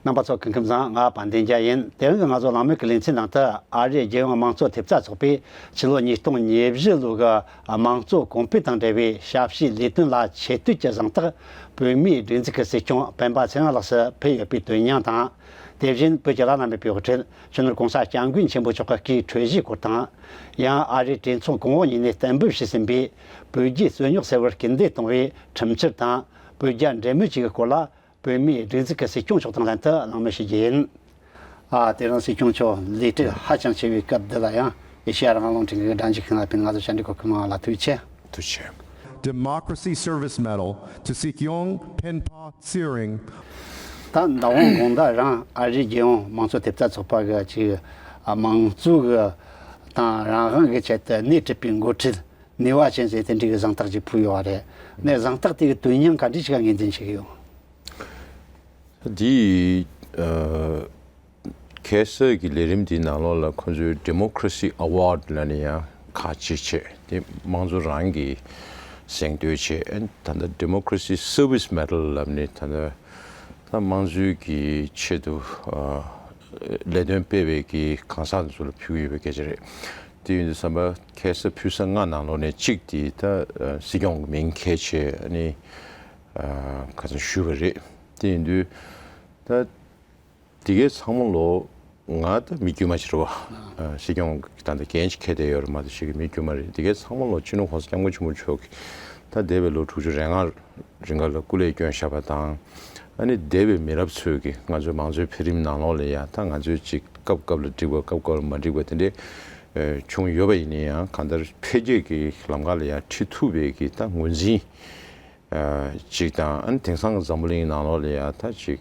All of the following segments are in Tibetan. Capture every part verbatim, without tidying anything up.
རྣམ་པ་ཚོ་སྐུ་ཁམས་བཟང་། ང་དཔལ་ལྡན་རྒྱལ་ཡིན། དེ་རིང་གི་ང་ཚོ་གླེང་མོལ་གྱི་ལེ་ཚན་ནང་དུ། ཨ་རིའི་རྒྱལ་ཡོངས་དམངས་གཙོ་ཐེབས་རྩ་ཚོགས་པས་ཕྱི་ལོ་ཉིས་སྟོང་ཉེར་བཞི་ལོའི་དམངས་གཙོ་གོང་འཕེལ་དང་འབྲེལ་བའི་ཞབས་ཞུའི་ལས་དོན་ལ་ཆེ་བསྟོད་ཀྱི་གཟེངས་རྟགས། བོད་མིའི་སྒྲིག་འཛུགས་ཀྱི་སྲིད་སྐྱོང་སྤེན་པ་ཚེ་རིང་ལགས་སུ་ཕུལ་ཡོད་པའི་དོན་སྙིང་དང་། དེ་བཞིན་བོད་ཀྱི་བླ་ན་མེད་པའི་དབུ་ཁྲིད་སྤྱི་ནོར་༸གོང་ས་༸སྐྱབས་མགོན་ཆེན་པོ་མཆོག་གི་སྐུའི་འཕྲོད་བཞེས་སྐོར་དང་། ཡང་ཨ་རིའི་གྲོས་ཚོགས་གོང་འོག་གཉིས་ནས་གཏན་འབེབས་བྱས་ཟིན་པའི་བོད་རྒྱའི་རྩོད་རྙོག་སེལ་བར་སྐུལ་འདེད་གཏོང་བའི་ཁྲིམས་འཆར་དང་། བོད་རྒྱ་འབྲེལ་མོལ་བཅས་ཀྱི་སྐོར་ལ། བོད་མིའི་སྒྲིག་འཛུགས་ཀྱི་སྲིད་སྐྱོང་མཆོག་དང་ལྷན་དུ་གླེང་མོལ་བྱེད་རྒྱུ་ཡིན། ཨ། དེ་རིང་སྲིད་སྐྱོང་མཆོག་ལས་བྲེལ་ཧ་ཅང་ཆེ་བའི་སྐབས་འདི་ལ་ཡང་ཨེ་ཤེ་ཡ་རང་དབང་རླུང་འཕྲིན་ཁང་གི་སྒྲ་འཇུག་ཁང་ལ་ཕེབས་ང་ཚོ་བཅར་འདྲི་གོ་སྐབས་གནང་བ་ལ་ཐུགས་རྗེ་ཆེ། ཐུགས་རྗེ་ཆེ། Democracy Service Medal to Sik Yong Penpa Tsering. ད་ཟླ་བ་གོང་ད་རང་ཨ་རིའི་རྒྱལ་ཡོངས་དམངས་གཙོ་ཐེབས་རྩ་ཚོགས་པ་གི་ཅིག་དམངས་གཙོ་གི་དང་རང་དབང་གི་ཆེད་དུ་སྣེ་ཁྲིད་པའི་འགོ་ཁྲིད་ནུས་པ་ཅན་ཟེར་དེ་འདྲའི་གི་གཟེངས་རྟགས་ཅིག་ཕུལ་ཡོད་རེད། ནས་གཟེངས་རྟགས་དེ་གི་དོན་སྙིང་ག་འདྲ་ཞིག་ངོས་འཛིན་བྱེད་ཀྱི་ཡོད། འདི་ཨ། ཁ་སང་གི་ལས་རིམ་འདིའི་ནང་ལོགས་ལ་ཁོང་ཚོའི་Democracy Award ལབ་ནས་ཡང་ཁག་ཅིག་བྱས། དེ་དམངས་གཙོ་རང་གིས་གཟེངས་བསྟོད་བྱས། ད་ལྟ་Democracy Service Medal ལབ་ནས་ད་ལྟ་ད་དམངས་གཙོའི་གི་ཆེད་དུ་ཨ། ལས་དོན་སྤེལ་བའི་གི་གང་ཟག་ཚོ་ལ་ཕུལ་གྱི་ཡོད་པའི་སྐད་ཆ་རེད། དེ་ཡིན་དུས་ཙམ་པ་ཁ་སང་ཕུལ་ས་ལྔ་ནང་ལོགས་ནས་གཅིག་དེ་ད་ཨ། སྲིད་སྐྱོང་གི་མིང་ཁྱེར་བྱས་ཨ་ནི་ཨ། ཁ་སང་ཞུས་པ་རེད། དེ་ཡིན་དུས་ད་དེ་གའི་ཚང་མ་ལོ་ང་ད་མི་དཀྱུས་མ་ཅིག་རེད་བ། ཨ། སྲིད་སྐྱོང་གི་ད་ལྟ་འགན་ཅིག་འཁྱེར་བསྡད་ཡོད་རེད་མ་གཏོགས་ཞིག་གི་མི་དཀྱུས་མ་རེད། དེ་གའི་ཚང་མ་ལོ་སྤྱི་ནོར་༸གོང་ས་༸སྐྱབས་མགོན་ཆེན་པོ་མཆོག་གིས་ད་འདས་པའི་ལོ་དྲུག་ཅུ་རེ་ལྔ་རིང་ག་ལ་སྐུ་ལས་བསྐྱོན་བཞག་པ་དང་། ཨ་ནི་འདས་པའི་མི་རབས་ཚོས་ཀྱིས་ང་ཚོའི་དམངས་གཙོའི་འཕེལ་རིམ་ནང་ལོགས་ལ་ཡ་ད་ང་ཚོའི་ཅིག་སྐབས་སྐབས་ལ་འགྲིག་པ་སྐབས་སྐབས་ལ་མ་འགྲིག་པ་དེ་འདྲའི་ཨ། བྱུང་ཡོད་པ་ཡིན་ན་ཡང་གང་ལྟར་འཕེལ་རྒྱས་ཀྱི་ལམ་ཁ་ལ་ཡ་ཁྲིད་ཐུབ་པའི་གི་ད་ངོས་འཛིན་ཨ། ཅིག་དང་། ཨ་ནི་དེང་སང་གི་འཛམ་བུ་གླིང་ནང་ལོགས་ལ་ཡ་ད་ཅིག་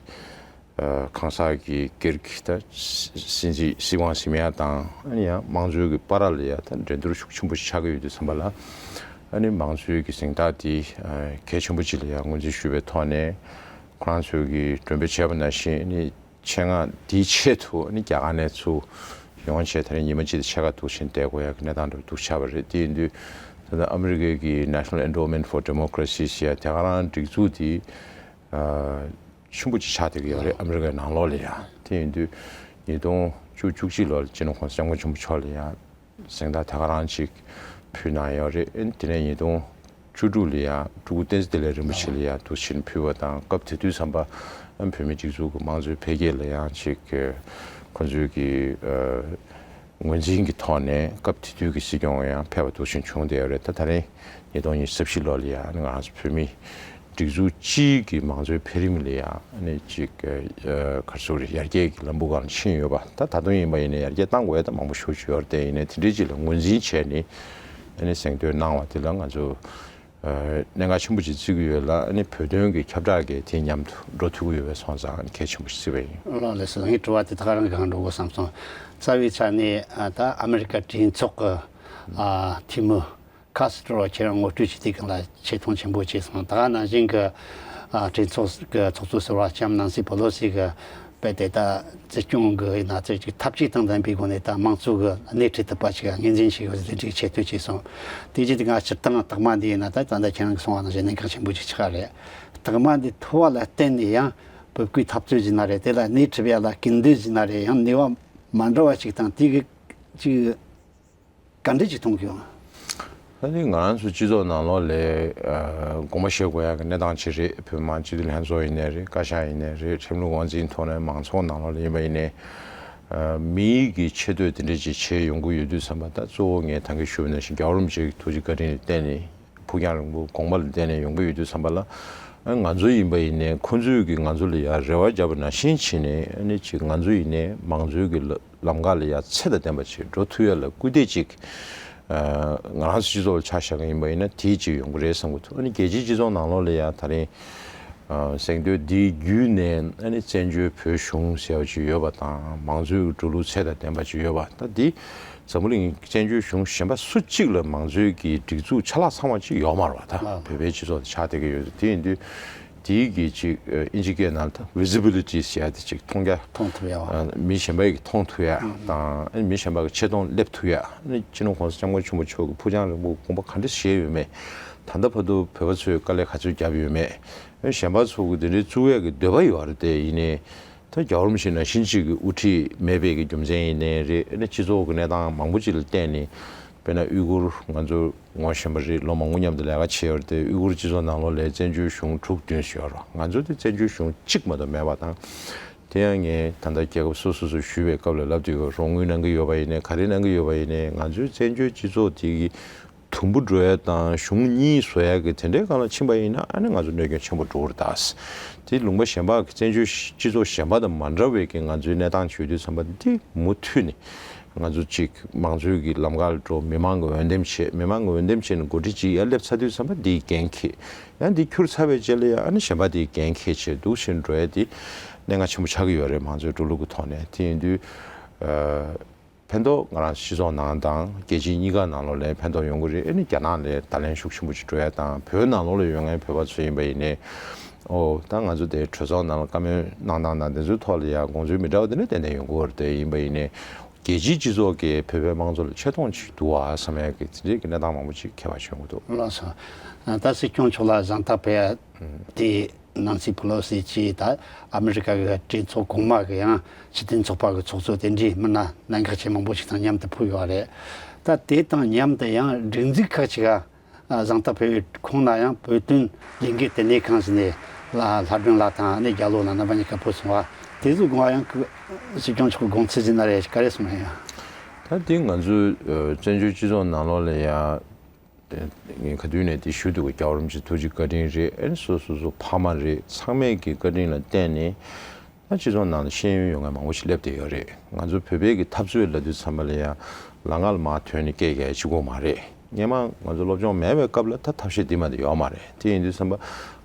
ཨ། གང་ཟག་གི་སྒེར་གྱི་ད་སྲིད་འཛིན་སྲིད་དབང་ཟིན་ཡ་དང་། ཨ་ནི་ཡང་དམངས་གཙོའི་གི་བར་ལ་ཡ་ད་འགྲན་བསྡུར་ཤུགས་ཆེན་པོ་ཆགས་ཀྱི་ཡོད་དུས་ཙམ་པ་ལ། ཨ་ནི་དམངས་གཙོའི་གི་གཟེངས་རྟགས་དེ་ཨ། གལ་ཆེན་པོ་ཅིག་ལ་ཡ་ངོས་འཛིན་ཞུས་པའི་ཐོག་ནས་ཁོ་རང་ཚོས་གི་འགྲེམས་སྤེལ་བྱས་པ་ནང་བཞིན། ཨ་ནི་ཆེད་མངགས་དེའི་ཆེད་དུ་ཨ་ནི་རྒྱ་གར་ནས་ཚུར་ཡོང་བྱས། ད་རེས་ཉི་མ་གཅིག་དང་ཕྱེད་ཀ་འདུག་སེ་བསྡད་དགོས་ཡ་གི་གནས་སྟངས་འདྲ་པོ་འདུག་ཆགས་པ་རེད། དེ་ཡིན་དུས་ད་ལྟ་ཨ་མི་རི་ཀའི་གི་National Endowment for Democracy ཟེར་ཡ་དེ་ག་རང་སྒྲིག་འཛུགས་དེ་ཨ། ཆེན་པོ་ཅིག་ཆགས་བསྡད་ཀྱི་ཡོད་རེད། ཨ་མི་རི་ཀའི་ནང་ལོགས་ལ་ཡ། དེ་ཡིན་དུས་ཉིས་སྟོང་བཅུ་བཅུ་གཅིག་ལོར་སྤྱི་ནོར་༸གོང་ས་༸སྐྱབས་མགོན་ཆེན་པོ་མཆོག་ལ་ཡ་གཟེངས་རྟགས་དེ་ག་རང་ཅིག་ཕུལ་གནང་ཡོད་རེད། ཨ་ནི་དེ་ནས་ཉིས་སྟོང་བཅུ་དྲུག་ལ་ཡ་སྤྲུལ་སྐུ་བསྟན་འཛིན་བདེ་ལེགས་རིན་པོ་ཆེ་ལ་ཡ་འདུག་སེ་ཕུལ་བ་དང་། སྐབས་དེ་དུས་ཙམ་པ་ཨ་ནི་བོད་མིའི་སྒྲིག་འཛུགས་ཀྱི་དམངས་གཙོའི་འཕེལ་རྒྱས་ལ་ཡང་ཅིག་ཁོང་ཚོའི་གི་ཨ། ངོས་འཛིན་གྱི་ཐོག་ནས་སྐབས་དེ་དུས་ཀྱི་སྲིད་སྐྱོང་ཡང་ཕེབས་པ་འདུག་སེ་བྱུང་བསྡད་ཡོད་རེད། ད་ད་རེས་ཉིས་སྟོང་ཉི་ཤུ་རྩ་བཞི་ལོ་ལ་ཡ་ང་རང་ཚོ་བོད་མི་སྒྲིག་འཛུགས་སྤྱིའི་གི་མང་གཙོའི་འཕེལ་རིམ་ལ་ཡ་ཨ་ནི་ཅིག་ཨ། ག་རེ་ཟེར་དགོས་རེད། ཡར་རྒྱས་ཀྱི་ལམ་བུ་སྒང་ཕྱིན་ཡོད་པ། ད་ད་དུང་ཡིན་པ་ཡིན་ནའི་ཡར་རྒྱས་གཏང་དགོས་ཡ་ད་མང་པོ་ཞེ་པོ་ཅིག་ཡོད་རེད། དེ་ཡིན་ནའི་དེ་འདྲའི་ཅིག་ལ་ངོས་འཛིན་བྱས་ནས་ཨ་ནི་གཟེངས་བསྟོད་གནང་བ་དེ་ལ་ང་ཚོ་ཨ། གནད་འགག་ཆེན་པོ་ཅིག་བརྩི་གི་ཡོད་ལ། ཨ་ནི་བོད་དོན་གྱི་ཁྱབ་བསྒྲགས་ཀྱི་དེ་མཉམ་དུ་འགྲོ་ཐུབ་ཀྱི་ཡོད་པ་སོང་ཙང་གལ་ཆེན་པོ་ཞིག་བརྩི་བ་ཡིན། ལགས་ལགས་སོ། ངའི་དྲི་བ་དེ་ད་ག་རང་གི་སྒང་འགྲོ་དགོས་བསམ་སོང་། རྩ་བའི་ཆ་ནས་ཨ། ད་ཨ་མི་རི་ཀ་གྲོས་ཚོགས་ཀྱི་ཨ། འཐུས་མི་ཁ་སུ་ཏྲོ་ཁྱེད་རང་ངོ་སྤྲོད་བྱས་དུས་སྒང་ལ་ཆེ་མཐོང་ཆེན་པོ་བྱས་སོང་། ད་ག་ནང་བཞིན་གྱི་ཨ། གྲོས་ཚོགས་ཀྱི་ཚོགས་གཙོ་ཟུར་པ་ལྕམ་ནན་སི་པེ་ལོ་སི་གི་རྦད་དེ་ད་སྲིད་སྐྱོང་གི་ཡིན་ན་ཚེ་གཅིག་ཐབས་ཇུས་དང་ལྡན་པའི་སྒོ་ནས་ད་དམངས་གཙོ་གི་སྣེ་ཁྲིད་ཐུབ་པ་ཞིག་ངོས་འཛིན་བྱེད་དགོས་ཟེར་དེ་འདྲའི་ཆེ་བསྟོད་བྱས་སོང་། དེ་རྗེས་དེ་ང་སྤྱིར་བཏང་རྟགས་མ་འདི་ཡིན་ན། ད་ད་ལྟ་ཁྱེད་རང་གིས་གསུངས་པ་ནང་བཞིན་གནད་འགག་ཆེན་པོ་ཅིག་ཆགས་རེད། རྟགས་མ་འདི་ཐོབ་པ་ལ་བརྟེན་ནས་ཡང་བོད་སྐུའི་འཐབ་རྩོད་ཡིན་ན་རེད། དེ་ལ་སྣེ་ཁྲིད་ཡ་ལ་སྐུལ་འདེད་ཡིན་ན་རེད། ཡང་ནུས་པ་མ་འདྲ་བ་ཞིག་དང་དེ་གི་ཅིག་ག་འདྲ་ཅིག་མཐོང་གི་ཡོད། ད་ནི་ང་རང་ཚོ་སྤྱི་ཚོགས་ནང་ལོགས་ལ་ཨ། དགོངས་པ་བཞེས་དགོས་ཡག་གི་གནས་སྟངས་ཅིག་རེད། བོད་མི་མང་སྤྱི་འཐུས་ལྷན་ཚོགས་ཡིན་ནའི་རེད། བཀའ་ཤག་ཡིན་ནའི་རེད། ཁྲིམས་ལུགས་དབང་འཛིན་ཐོག་ནས་མང་ཚོགས་ནང་ལོགས་ལ་ཡིན་པ་ཡིན་ནའི་ཨ། མིའི་གི་ཆེ་བསྟོད་དེ་འདྲ་ཅིག་བྱས་ཡོང་གི་ཡོད་དུས་ཙམ་པ། ད་གཙོ་བོ་ངས་ད་གིན་ཞུས་པ་ནང་བཞིན་རྒྱལ་བ་རིན་པོ་ཆེ་གི་ཐུགས་རྗེ་བཀའ་དྲིན་ལ་བརྟེན་ནས། ཕུགས་རྒྱང་རིང་པོ་དགོངས་པ་ལ་བརྟེན་ནས་ཡོང་གི་ཡོད་དུས་ཙམ་པ་ལ། ཨ། ང་ཚོ་ཡིན་པ་ཡིན་ནའི་ཁོང་ཚོས་ཀྱིས་ང་ཚོ་ལ་ཡ་རེ་བ་བརྒྱབ་པ་ནང་བཞིན་བྱས་ནས། ཨ་ནི་ཅིག་ང་ཚོ་ཡིན་ནའི་མང་གཙོའི་གི་ལ་ལམ་ཁ་ལ་ཡ་ཚད་དང་ལྡན་པ་ཅིག་འགྲོ་ཐུབ་ཡ་ལ་སྐུལ་འདེད་ཅིག་ཨ། ང་རང་ཚོ་སྤྱི་ཚོགས་ལ་ཆ་བཞག་གི་ཡིན་པ་ཡིན་ན་དེ་ཅིག་ཡོང་གི་རེད་བསམ་གྱི་འདུག་ཨ་ནི་རྒྱལ་སྤྱིའི་སྤྱི་ཚོགས་ནང་ལོགས་ལ་ཡ་ད་རིང་ཨ། གཟེངས་བསྟོད་འདི་བརྒྱུད་ནས། ཨ་ནི་བཙན་བྱོལ་བོད་གཞུང་ཟེར་བ་ཅིག་ཡོད་པ་དང་། མང་གཙོའི་འགྲོ་ལུགས་ཚད་དང་ལྡན་པ་ཅིག་ཡོད་པ། ད་འདི་འཛམ་བུ་གླིང་བཙན་བྱོལ་གཞུང་གཞན་པ་སུ་གཅིག་ལ་མང་གཙོའི་གི་སྒྲིག་འཛུགས་ཆ་ལག་ཚང་བ་ཅིག་ཡོད་མ་རེད་པ། ད་ལགས། བོད་པའི་སྤྱི་ཚོགས་དེ་ཆགས་བསྡད་ཀྱི་ཡོད། དེ་ཡིན་དུས་དེའི་གི་ཅིག་ཨིན་ཇི་སྐད་ནང་ལ་ད་ཝི་ཟི་བི་ལི་ཊི་ཟེར་ཡ་དེ་ཅིག་མཐོང་རྒྱ། མཐོང་ཐུབ་ཡ་བ། ཨ། མི་གཞན་པ་ཡིས་མཐོང་ཐུབ་ཡ་དང་། ཨ་ནི་མི་གཞན་པ་གི་ཆེ་མཐོང་སླེབས་ཐུབ་ཡ། ཨ་ནི་སྤྱི་ནོར་༸གོང་ས་༸སྐྱབས་མགོན་ཆེན་པོ་མཆོག་གིས་ཕུགས་རྒྱང་རིང་པོ་དགོངས་པ་ག་འདྲ་བཞེས་ཡོད་མེད། ད་ལྟ་བར་དུ་བོད་པ་ཚོས་དཀའ་ལས་ག་ཚོད་བརྒྱབ་ཡོད་མེད། ཨ་ནི་གཞན་པ་ཚོ་གི་དེ་འདྲའི་བཙུགས་ཡ་གི་འདོད་པ་ཡོད་རེད། དེ་ཡིན་ནའི་ ད་རྒྱལ་བ་རིན་པོ་ཆེ་ནང་བཞིན་གཅིག་གི་དབུ་ཁྲིད་མེད་པའི་གི་རྒྱུ་མཚན་ཡིན་ནའི་རེད། ཨ་ནི་སྤྱི་ཚོགས་ཀྱི་གནས་སྟངས་མང་པོ་ཅིག་ལ་བརྟེན་ནས། དཔེར་ན་ཨུ་གུར་ང་ཚོ་ངོ་ཤེས་པ་རེད། ལོ་མང་པོ་མཉམ་དུ་ལས་ཀ་བྱས་ཡོད་རེད་དེ། ཨུ་གུར་སྤྱི་ཚོགས་ནང་ལོགས་ལ་བཙན་བྱོལ་གཞུང་དྲུག་བདུན་ཞིག་ཡོད་རེད། ང་ཚོ་དེ་བཙན་བྱོལ་གཞུང་གཅིག་མ་གཏོགས་མེད་པ་དང་། དེ་ཡང་ངས་ད་ལྟ་རྒྱལ་ཁབ་སོ་སོ་སོ་ཞུས་པའི་སྐབས་ལ་ལབ་དུས། རོགས་དངུལ་གནང་གི་ཡོད་པ་ཡིན་ནའི། ག་རེ་གནང་གི་ཡོད་པ་ཡིན་ནའི། ང་ཚོའི་བཙན་བྱོལ་སྤྱི་ཚོགས་དེ་གི་དུམ་བུ་འགྲོ་ཡ་དང་གཞུང་གཉིས་བཟོ་ཡ་གི་དེ་འདྲའི་སྒང་ལ་ཕྱིན་པ་ཡིན་ན། ཨ་ནི་ང་ཚོ་གནོད་སྐྱོན་ཆེན་པོ་འགྲོ་གི་རེད་ད། དེ་ལུང་པ་གཞན་པ་གི་བཙན་བྱོལ་སྤྱི་ཚོགས་གཞན་པ་དང་མ་འདྲ་བའི་གི་ང་ཚོའི་གནས་སྟངས་བྱེད་དུས་ཙམ་པ། འདི་མུ་མཐུད་ནས་ང་ཚོ་གཅིག་མང་གཙོའི་གི་ལམ་ཁ་ལ་འགྲོ། མི་མང་གི་འོས་འདེམས་བྱེད། མི་མང་གི་འོས་འདེམས་བྱས་ནས་འགོ་ཁྲིད་ཅིག་ཡར་སླེབས་ཚར་དུས་ཙམ་པ་འདིའི་འགན་འཁྱེར། ཡང་འདི་འཁྱུར་ཚར་བའི་རྗེས་ལ་ཡང་ཨ་ནི་གཞན་པ་དེའི་འགན་འཁྱེར་བྱས་འདུག་བཞིན་འགྲོ་ཡ་དེ་གནད་འགག་ཆེན་པོ་ཆགས་ཀྱི་ཡོད་རེད། མང་གཙོའི་འགྲོ་ལུགས་ཀྱི་ཐོག་ནས། དེ་ཡིན་དུས། ཨ། ཕན་ཐོགས་ང་རང་སྤྱི་ཚོགས་ནང་དང་རྒྱལ་སྤྱི་གཉིས་ཀ་ནང་ལོགས་ལ་ཕན་ཐོགས་ཡོང་གི་རེད། ཨ་ནི་རྒྱ་ནག་ལ་བརྡ་ལན་ཤུགས་ཆེན་པོ་ཅིག་འགྲོ་ཡ་དང་། བོད་ནང་ལོགས་ལ་ཡོད་མཁན་བོད་པ་ཚོ་ཡིན་པ་ཡིན་ནའི། ཨོ། ད་ང་ཚོ་དེ་གྲོས་ཚོགས་ནང་ལ་བཀའ་མོལ་གནང་སྟངས་དང་དེ་ཚོའི་ཐོག་ལ་ཡང་དགོངས་ཚུལ་མི་འདྲ་བ་དེ་འདྲ་ཏན་ཏན་ཡོང་གི་ཡོད་རེད། དེ་ཡིན་པ་ཡིན་ནའི་རྒྱལ་སྤྱིའི་སྤྱི་ཚོགས་ཀྱིས་བོད་པའི་དམངས་གཙོ་ལ་ཆེ་མཐོང་ཅིག་འདུག་བ་བསམ་ཡ་གི་དེ་འདྲའི་གི་གནས་སྟངས་མང་པོ་ཅིག་འཁེལ་བ་བྱུང་གི་འདུག་ལགས་སོ། ད་སྲིད་སྐྱོང་མཆོག་ལ་གཟེངས་རྟགས་ཕུལ་ཡ་དེ། ནན་སི་ཕེ་ལོ་སི་བཅས་ད་ཨ་མི་རི་ཀ་གི་གྲོས་ཚོགས་གོང་མ་གི་ཡང་སྤྱི་མཐུན་ཚོགས་པ་གི་ཚོགས་གཙོ་དེ་འདྲའི་མི་སྣ་གནད་འགག་ཆེ་མང་པོ་ཞིག་དང་མཉམ་དུ་ཕུལ་ཡོད་རེད། ད་དེ་དང་མཉམ་དུ་ཡང་སྒྲིག་འཛུགས་ཁག་ཅིག་ག་གཟེངས་རྟགས་ཕུལ་བའི་ཁོངས་ན་ཡང་བོད་དོན་ལས་འགུལ་ལྟེ་གནས་ཁང་ཟེར་ནས་ལ་ལྷ་སྒྲོན་ལགས་དང་ཨ་ནི་རྒྱ་ལོ་ལགས་རྣམ་པ་གཉིས་ཀ་ཕུལ་སོང་བ། དེ་ཚོའི་དགོངས་པ་ཡང་སྲིད་སྐྱོང་མཆོག་གི་དགོངས་ཚུལ་ཟིན་ན་རེད། ག་རེ་གསུངས་ཡ་ཡང་། ད་དེ་ང་ཚོའི་བཙན་བྱོལ་སྤྱི་ཚོགས་ནང་ལོགས་ལ་ཡང་། ངས་ག་དུས་ནས་དེ་ཞུ་འདུག་གི། རྒྱལ་བ་རིན་པོ་ཆེ་ཐུགས་རྗེ་བཀའ་དྲིན་རེད། ཨ་ནི་སོ་སོ་སོ་ཕ་མ་རེད། ཚང་མས་ཀྱི་བཀའ་དྲིན་ལ་བརྟེན་ནས་ད་སྤྱི་ཚོགས་ནང་ལ་ཤེས་ཡོན་ཡོད་མཁན་མང་པོ་ཞིག་སླེབས་བསྡད་ཡོད་རེད། ང་ཚོ་བོད་པའི་གི་འཐབ་རྩོད་ལབ་དུས་ཙམ་པ་ལ་ཡང་ལམ་ཁ་ལ་མར་ཐོན་ནས་སྐད་རྒྱག་ཡ་གཅིག་པོ་མ་རེད། སྔོན་མ་ང་ཚོ་སློབ་སྦྱོང་མེད་པའི་སྐབས་ལ་ད་ཐབས་ཤེས་འདི་མ་འདི་ཡོད་མ་རེད། དེ་ཡིན་དུས་ཙམ་པ་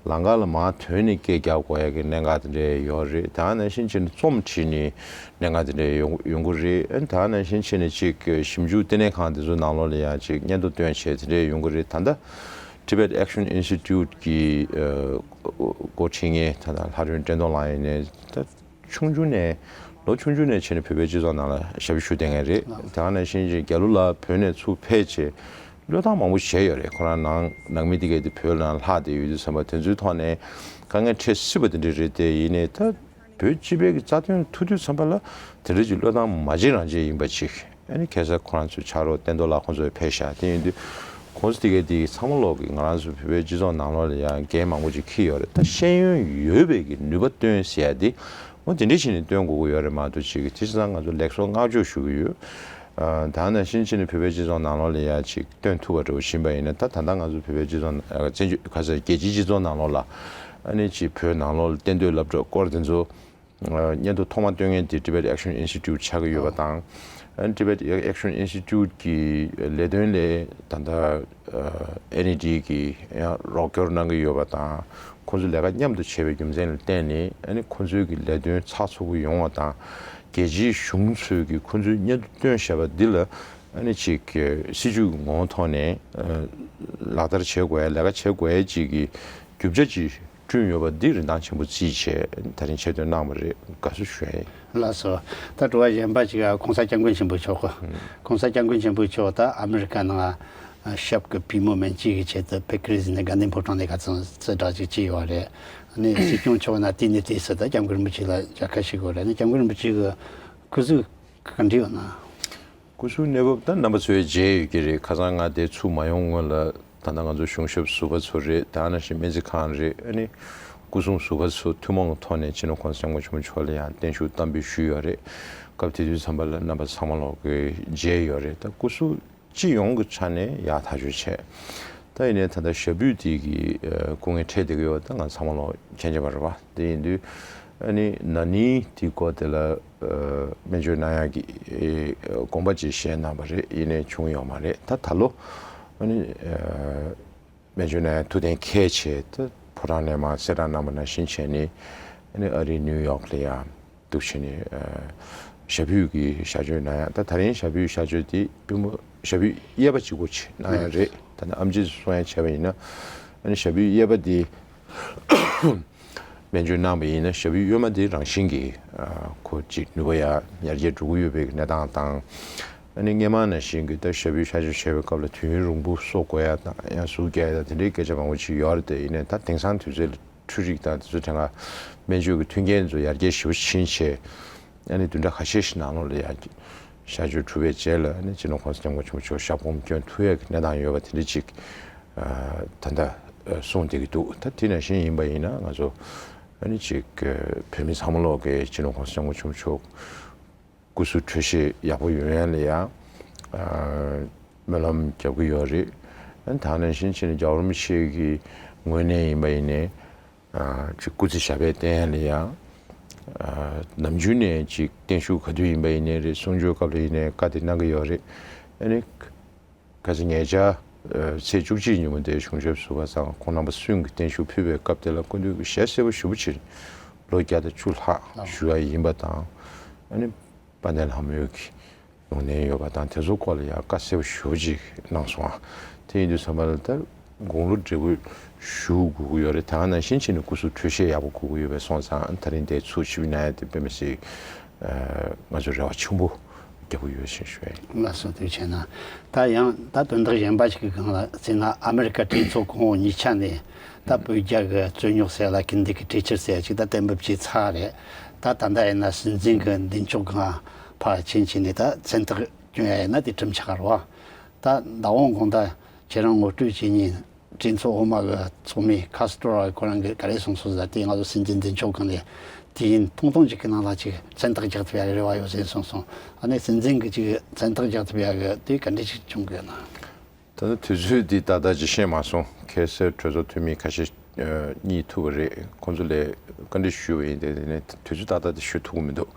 ལམ་ཁ་ལ་མར་ཐོན་ནས་སྐད་རྒྱག་དགོས་ཡ་གི་གནད་འགག་དེ་འདྲ་ཡོད་རེད། ད་ནང་བཞིན་བྱས་ནས་རྩོམ་བྲིས་ནས་གནད་འགག་དེ་འདྲ་ཡོང་ཡོང་གི་རེད། ཨ་ནི་ད་ནང་བཞིན་བྱས་ནས་ཅིག་ཞིབ་འཇུག་ལྟེ་གནས་ཁང་དེ་ཚོའི་ནང་ལོགས་ལ་ཡང་ཅིག་སྙན་ཐོ་བཏོན་བྱས་དེ་འདྲ་ཡོང་གི་རེད། ད་ལྟ་Tibet Action Institute གི་ཨ་འགོ་ཁྲིད་མཁན་ད་ལྟ་ལྷ་སྒྲོན་བཀྲས་མཐོང་ལགས་ཡིན་ནའི་ད་ཆུང་ཆུང་ནས་ལོ་ཆུང་ཆུང་ནས་བྱས་ནས་བོད་པའི་སྤྱི་ཚོགས་ནང་ལ་ཞབས་ཞུ་བསྡད་མཁན་རེད། ད་ནང་བཞིན་ཅིག་རྒྱ་ལོ་ལགས་བོད་ནས་ཚུར་ཕེབས་བྱས་བློས་བཏང་མང་པོ་བྱས་ཡོད་རེད། ཁོ་རང་ནང་ནང་མི་དེ་གས་དེ་བོད་ལ་ལྷག་བསྡད་ཡོད་དུས་ཙམ་པ་དེ་ཚོའི་ཐོག་ནས་དཀའ་ངལ་འཕྲད་སྲིད་པ་དེ་འདྲ་རེད། དེ་ཡིན་ནའི་ད་བོད་སྤྱི་པའི་གི་རྩ་དོན་ཐུག་དུས་ཙམ་པ་ལ་དེ་འདྲ་ཅིག་བློས་བཏང་མ་བྱེད་རང་བྱེད་ཡིན་པ་ཅིག་ཨ་ནི་ཁ་སང་ཁོ་རང་ཚོའི་ཕྱག་རོགས་བསྟན་རྡོར་ལགས་ཁོང་ཚོ་ཕེབས་ཤག་དེ་ཡིན་དུས་ཁོང་ཚོ་དེ་གས་དེ་ཚང་མ་ལོག་གི་ང་རང་ཚོ་བོད་པའི་སྤྱི་ཚོགས་ནང་ལོགས་ལ་ཡང་འགན་མང་པོ་ཅིག་འཁྱེར་ཡོད་རེད། ད་ཤེས་ཡོན་ཡོད་པའི་གི་ནུས་པ་བཏོན་ཟེར་ཡ་དེ་འོ་དེ་འདྲ་བྱས་ནས་བཏོན་དགོས་ཀྱི་ཡོད་རེད་མ་གཏོགས་ཅིག་དེ་བྱས་ཙང་ང་ཚོ་ལེགས་སོ་བསྔགས་བརྗོད་ཞུ་གི་ཡོད། ཨ་ད་ནང་བཞིན་བྱས་ནས་བོད་པའི་སྤྱི་ཚོགས་ནང་ལོགས་ལ་ཡ་ཅིག་སྟོན་ཐུབ་པ་འདྲ་བོ་ཡིན་པ་ཡིན་ན། ད་ད་ལྟ་ང་ཚོ་བོད་པའི་སྤྱི་ཚོགས་ནང་ཨ་བཙན་བྱོལ་ཁ་སང་རྒྱལ་སྤྱིའི་སྤྱི་ཚོགས་ནང་ལོགས་ལ་ཨ་ནི་ཅིག་བོད་ནང་ལོགས་ལ་གཏན་སྡོད་སློབ་གྲྭ་སྐོར་དེ་ཚོ་ཨ་སྙན་ཐོ་ཐོག་མ་བཏོན་མཁན་དེ་Tibet Action Institute ཆགས་ཀྱི་ཡོད་པ་དང་། ཨ་ནི་Tibet Action Institute གི་ལས་དོན་ལས་ད་ལྟ་ཨ་ཨེན་ཨི་ཌི་གི་ཡང་རོགས་སྐྱོར་གནང་གི་ཡོད་པ་དང་། ཁོང་ཚོས་ལས་ཀ་མཉམ་དུ་བྱས་པའི་རྒྱུ་མཚན་ལ་བརྟེན་ནས་ཨ་ནི་ཁོང་ཚོའི་གི་ལས་དོན་ཚགས་ཚུད་པོ་ཡོང་བ་དང་། རྒྱལ་སྤྱིའི་གཞུང་ཚོས་ཀྱིས་ཁོ་ཚོའི་སྙན་ཐོ་བཏོན་བཞག་པ་འདི་ལ་ཨ་ནི་ཅིག་སྲིད་ཇུས་ཀྱི་ངོ་བོ་ཐོག་ནས་ལག་བསྟར་བྱེད་དགོས་ཡ། ལས་ཀ་བྱེད་དགོས་ཡ་ཅིག་གི་རྒྱུ་ཆ་ཅིག་བསྐྲུན་ཡོད་པ་འདི་རིན་ཐང་ཆེན་པོ་བརྩིས་བྱས་ད་རིང་ཆེད་བཏོན་གནང་བ་རེད། དགའ་བསུ་ཞུ་ཡ་ཡིན། ལགས་སོ། ད་དྲི་བ་གཞན་པ་ཅིག་གོང་ས་སྐྱབས་མགོན་ཆེན་པོ་མཆོག་གི་གོང་ས་སྐྱབས་མགོན་ཆེན་པོ་མཆོག་ད་ཨ་མི་རི་ཀ་ནང་ཞབས་ཀྱི་པུས་མོ་སྨན་བཅོས་ཀྱི་ཆེད་དུ་བེ་ཀེ་རི་ཟེར་ནས་དགའ་ལྡན་ཕོ་བྲང་ནས་ཁ་སང་རྩིས་དྲག་ཅིག་བྱས་ཡོད་རེད། ནས་སྲིད་སྐྱོང་མཆོག་ན་དེ་ནས་དེ་སུ་ད་སྐྱབས་མགོན་རིན་པོ་ཆེ་ལ་མཇལ་ཁ་ཞུ་དགོས་རེད། ནས་སྐྱབས་མགོན་རིན་པོ་ཆེ་གི་སྐུ་གཟུགས་ག་འདྲ་ཡོད་ན། སྐུ་གཟུགས་གནས་བབ་ད་རྣམ་པ་ཚོས་མཇལ་ཡོད་ཀྱི་རེད། ཁ་སང་ང་དེ་ཚུར་མ་ཡོང་སྔོན་ལ་ད་ལྟ་ང་ཚོ་གཞུང་ཞབས་ཟུར་པ་ཚོ་རེད། ད་ནང་བཞིན་སྨན་རྩིས་ཁང་རེད། ཨ་ནི་སྐུ་སྲུང་ཟུར་པ་ཚོ་ཐུན་མོང་གི་ཐོག་ནས་སྤྱི་ནོར་གོང་ས་སྐྱབས་མགོན་ཆེན་པོ་མཆོག་ལ་ཡང་བརྟན་བཞུགས་བསྟར་འབུལ་ཞུས་ཡོད་རེད། སྐབས་དེ་དུས་ཙམ་པ་ལ་རྣམ་པ་ཚང་མ་ལོག་གིས་མཇལ་ཡོད་རེད། ད་སྐུ་གཟུགས་སྤྱི་ཡོངས་ཀྱི་ཆ་ནས་ཡག་ཐག་ཆོད་བྱས། ད་ཡིན་ནའི་ད་ལྟ་ཞབས་པུས་དེ་གི་ཨ་སྐུ་ངལ་འཕྲད་བསྡད་ཀྱི་ཡོད་པ་ད་ང་ཚང་མ་ལོག་མཁྱེན་གྱི་ཡོད་རེད་པ། དེ་ཡིན་དུས་ཨ་ནི་ན་ནིང་དེའི་སྐོར་དེ་ལ་ཨ་སྨན་བཅོས་གནང་ཡག་གི་ཨ་དགོངས་པ་ཅིག་བཞེས་གནང་བ་རེད། ཡིན་ནའི་བྱུང་ཡོད་མ་རེད། ད་ད་ལོ་ཨ་ནི་ཨ་སྨན་བཅོས་གནང་ཡག་ཐུགས་གཏན་འཁེལ་བྱས་ད་ཕོ་བྲང་ནས་མར་གསལ་བསྒྲགས་གནང་བ་ནང་བཞིན་བྱས་ནས་ཨ་ནི་ཨ་རིའི་ནིའུ་ཡོག་ལ་ཡང་འདུག་བྱས་ནས་ཨ་ཞབས་པུས་ཀྱི་གཤག་བཅོས་གནང་ཡག་ད་ད་རིང་ཞབས་པུས་གཤག་བཅོས་དེ་པུས་མོ་ཞབས་པུས་གཡས་པ་གཅིག་པོ་ཅིག་གནང་ཡག་རེད། ད་ནི་ཨེམ་ཆི་གསུང་ཡག་བྱས་པ་ཡིན་ན་ཨ་ནི་ཞབས་པུས་གཡས་པ་དེ་སྨན་བཅོས་གནང་བ་ཡིན་ན་ཞབས་པུས་གཡོན་མ་དེ་རང་བཞིན་གྱིས་ཨ་ཁོ་ཅིག་ནུས་པ་ཡར་ཡར་རྒྱས་འགྲོ་གི་ཡོད་པའི་གནས་སྟངས་དང་། ཨ་ནི་སྔོན་མ་ནང་བཞིན་གྱི་ད་ཞབས་པུས་གཤག་བཅོས་བྱས་པའི་སྐབས་ལ་དུས་ཡུན་རིང་པོ་གསོ་དགོས་ཡ་དང་ཡང་ཟུག་རྒྱག་ཡ་དང་དེ་འདྲའི་སྐད་ཆ་མང་པོ་ཅིག་ཡོད་རེད། དེ་ཡིན་ནའི་ད་དེང་སང་དུས་ཚོད་ལ་ འཕྲུལ་རིག་དང་དེ་ཚོ་དེ་སྔ་སྨན་བཅོས་ཀྱི་མཐུན་རྐྱེན་ཚོ་ཡར་རྒྱས་ཞེ་པོ་ཕྱིན་བྱས། ཨ་ནི་བདུན་ཕྲག་ཁ་ཤས་ཤིག་ནང་ལོགས་ལ་ཡང་གཤགས་བཅོས་གྲུབ་པའི་རྗེས་ལ། ཨ་ནི་སྤྱི་ནོར་༸གོང་ས་༸སྐྱབས་མགོན་ཆེན་པོ་མཆོག་ཞབས་གོམ་སྐྱོན་ཐུབ་ཡག་གི་གནས་སྟངས་ཡོད་པ་དེ་འདྲ་ཅིག་ཨ་ད་ལྟ་ཨ་གསུངས་བསྡད་ཀྱི་འདུག་ད་དེ་ནང་བཞིན་ཡིན་པ་ཡིན་ན་ང་ཚོ་ཨ་ནི་ཅིག་ཨ་བོད་མི་ཚང་མ་ལོག་གིས་སྤྱི་ནོར་༸གོང་ས་༸སྐྱབས་མགོན་ཆེན་པོ་མཆོག་སྐུ་གཟུགས་འཕྲོད་བཞེས་ཡག་པོ་ཡོང་ཡ་ལ་ཡང་ཨ་སྨོན་ལམ་རྒྱབ་ཀྱི་ཡོད་རེད། ཨ་ནི་ད་ནང་བཞིན་བྱས་ནས་རྒྱལ་བ་རིན་པོ་ཆེ་གི་ངོས་ནས་ཡིན་པ་ཡིན་ནའི། ཨ་ཅིག་སྐུ་ཚེ་ཞབས་པད་བརྟན་ཡ་ལ་ཡང་ཨ་ནམ་རྒྱུན་ནས་ཅིག་བརྟན་བཞུགས་ག་དུས་ཡིན་པ་ཡིན་ནའི་རེད། གསུང་ཆོས་སྐབས་ལ་ཡིན་ནའི་བཀའ་དེ་གནང་གི་ཡོད་རེད། ཨ་ནི་ཁ་སང་ཉེ་ཆར་ཨ་ཚེས་བཅུ་གཅིག་ཉིན་མོ་དེ་གཞུང་ཞབས་ཟུར་པ་ཚང་ཁོང་རྣམ་པ་གསུམ་གྱིས་བརྟན་བཞུགས་ཕུལ་བའི་སྐབས་དེ་ལ་སྐུ་མདུན་གྱིས་ཞལ་གསལ་པོ་ཞེ་པོ་ཅིག་ལོ་བརྒྱ་དང་བཅུ་ལྷག་བཞུགས་ཡ་ཡིན་པ་དང་། ཨ་ནི་དཔལ་ལྡན་ལྷ་མོ་གི་ཡོང་གནས་ཡོད་པ་དང་དེ་ཚོ་སྐོར་ལ་ཡང་བཀའ་གསལ་པོ་ཞེ་པོ་ཅིག་གནང་སོང་ཨ། དེ་ཡིན་དུས་ཙམ་པ་ལ་ད་དགུང་ལོ་བགྲེས་པོ་བཞུགས་དགོས་ཀྱི་ཡོད་རེད། ད་ག་ནང་བཞིན་བྱས་ནས་སྐུ་གཟུགས་འཕྲོད་བཞེས་ཡག་པོ་དགོས་ཀྱི་ཡོད་པས་སོང་ཙང་། ད་རིང་དེ་ཚུགས་ཆིབས་གནང་ཡ་དེ་དཔེ་མི་སྲིད་ཨ་ང་ཚོ་རེ་བ་ཆེན་པོ་རྒྱག་གི་ཡོད་ཅེས་ཞུ་ཡ་ཡིན། ལགས་སོ། ཐུགས་རྗེ་ཆེ་གནང་། ད་ཡང་ད་དོན་དག་གཞན་པ་ཞིག་གི་སྒང་ལ་བརྩིས་ན། ཨ་མེ་རི་ཀ་གྲོས་ཚོགས་གོང་འོག་གཉིས་ཆ་ནས་ད་བོད་རྒྱ་གི་རྩོད་རྙོག་ཟེར་ལ་ཀིན་དི་གི་གྲོས་ཆོད་ཟེར་ཅིག་ད་གཏན་འབེབས་བྱས་ཚར་རེད། ད་ད་ལྟ་ཡིན་ན་སྲིད་འཛིན་གི་མདུན་ལྕོག་སྒང་ཕར་ཕྱིན་བྱས་ནས་ད་མཚན་རྟགས་སྐྱོན་ཡ་ཡིན་ན་དེ་གྲུབ་ཆགས་རེད་བ། ད་ཟླ་བ་གོང་ད་ཁྱེད་རང་ངོ་སྤྲོད་བྱེད་ཉིན་གྲོས་ཚོགས་འོག་མ་གི་ཚོགས་མི་ཁ་སི་ཏྲོ་ར་ཁོ་རང་གིས་ག་རེ་གསུངས་སོང་ཟེར་ན། དེ་ང་ཚོ་སྲིད་འཛིན་མདུན་ལྕོག་སྒང་ནས་དུས་ཡུན་ཐུང་ཐུང་ཅིག་གི་ནང་ལ་ཅིག་མཚན་རྟགས་རྒྱག་ཐུབ་ཡ་གི་རེ་བ་ཡོད་ཟེར་གསུངས་སོང་། ཨ་ནི་སྲིད་འཛིན་གི་ཅིག་མཚན་རྟགས་རྒྱག་ཐུབ་ཡ་གི་དེ་ག་འདྲ་ཞིག་བྱུང་གི་ཡོད་ན། ད་ནི་དུས་ཚོད་འདི་ཏག་ཏག་ཅིག་ཤེས་མ་སོང་། ཁ་སང་གྲོས་ཚོགས་འཐུས་མི་ཁ་ཤས་ཨ་གཉིད་ཐུག་པ་རེད། ཁོང་ཚོ་ལ་བཀའ་འདྲི་ཞུས་པ་ཡིན། དེ་ནས་དུས་ཚོད་ཏག་ཏག་དེ་ཞུ་ཐུབ་ཀྱི་མི་འདུག་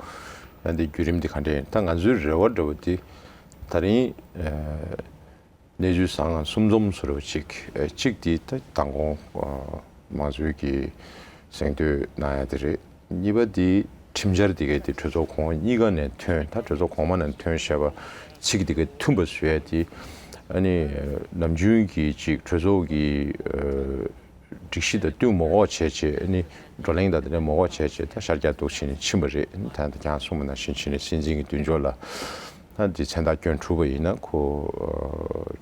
ཡང་དེ་བརྒྱུད་རིམ་དེ་ག་འདྲ་ཡིན། ད་ང་ཚོའི་རེ་བ་འདྲ་བོ་དེ་ད་རིང་ཨ་གནས་ཚུལ་བཟང་ང་གསུམ་འཛོམས་བཟོ་འདྲ་བོ་ཅིག་ཨ་གཅིག་དེ་ད་མདང་དགོང་ཨ་མང་གཙོའི་གི་གཟེངས་བསྟོད་གནང་ཡ་དེ་རེད། གཉིས་པ་དེ་ཁྲིམས་འཆར་དེ་གའི་དེ་གྲོས་ཚོགས་གོང་གཉིས་ཀ་ནས་ཐོན། ད་གྲོས་ཚོགས་གོང་མ་ནས་ཐོན་བཞག་པ་ཚིག་དེ་གའི་མཐུན་པ་བཟོ་ཡ་དེ། ཨ་ནི་ནམ་རྒྱུན་གྱི་ཅིག་གྲོས་ཚོགས་ཀྱི་ཨ་སྒྲིག་གཞི་དང་བསྟུན་མ་དགོས་བྱས་བྱས། ཨ་ནི་བགྲོ་གླེང་དང་དེ་འདྲ་མ་དགོས་བྱས་བྱས་ད་ཤར་རྒྱག་འདུག་བྱས་ནས་ཕྱིན་པ་རེད། ཨ་ནི་ད་ད་ཀྱང་གསུངས་པ་ནང་བཞིན་བྱས་ནས་སྲིད་འཛིན་གྱི་མདུན་ལྕོག་ལ་ད་དེ་མཚན་རྟགས་སྐྱོན་གྲུབ་པ་ཡིན་ན་ཁོ་ཨ་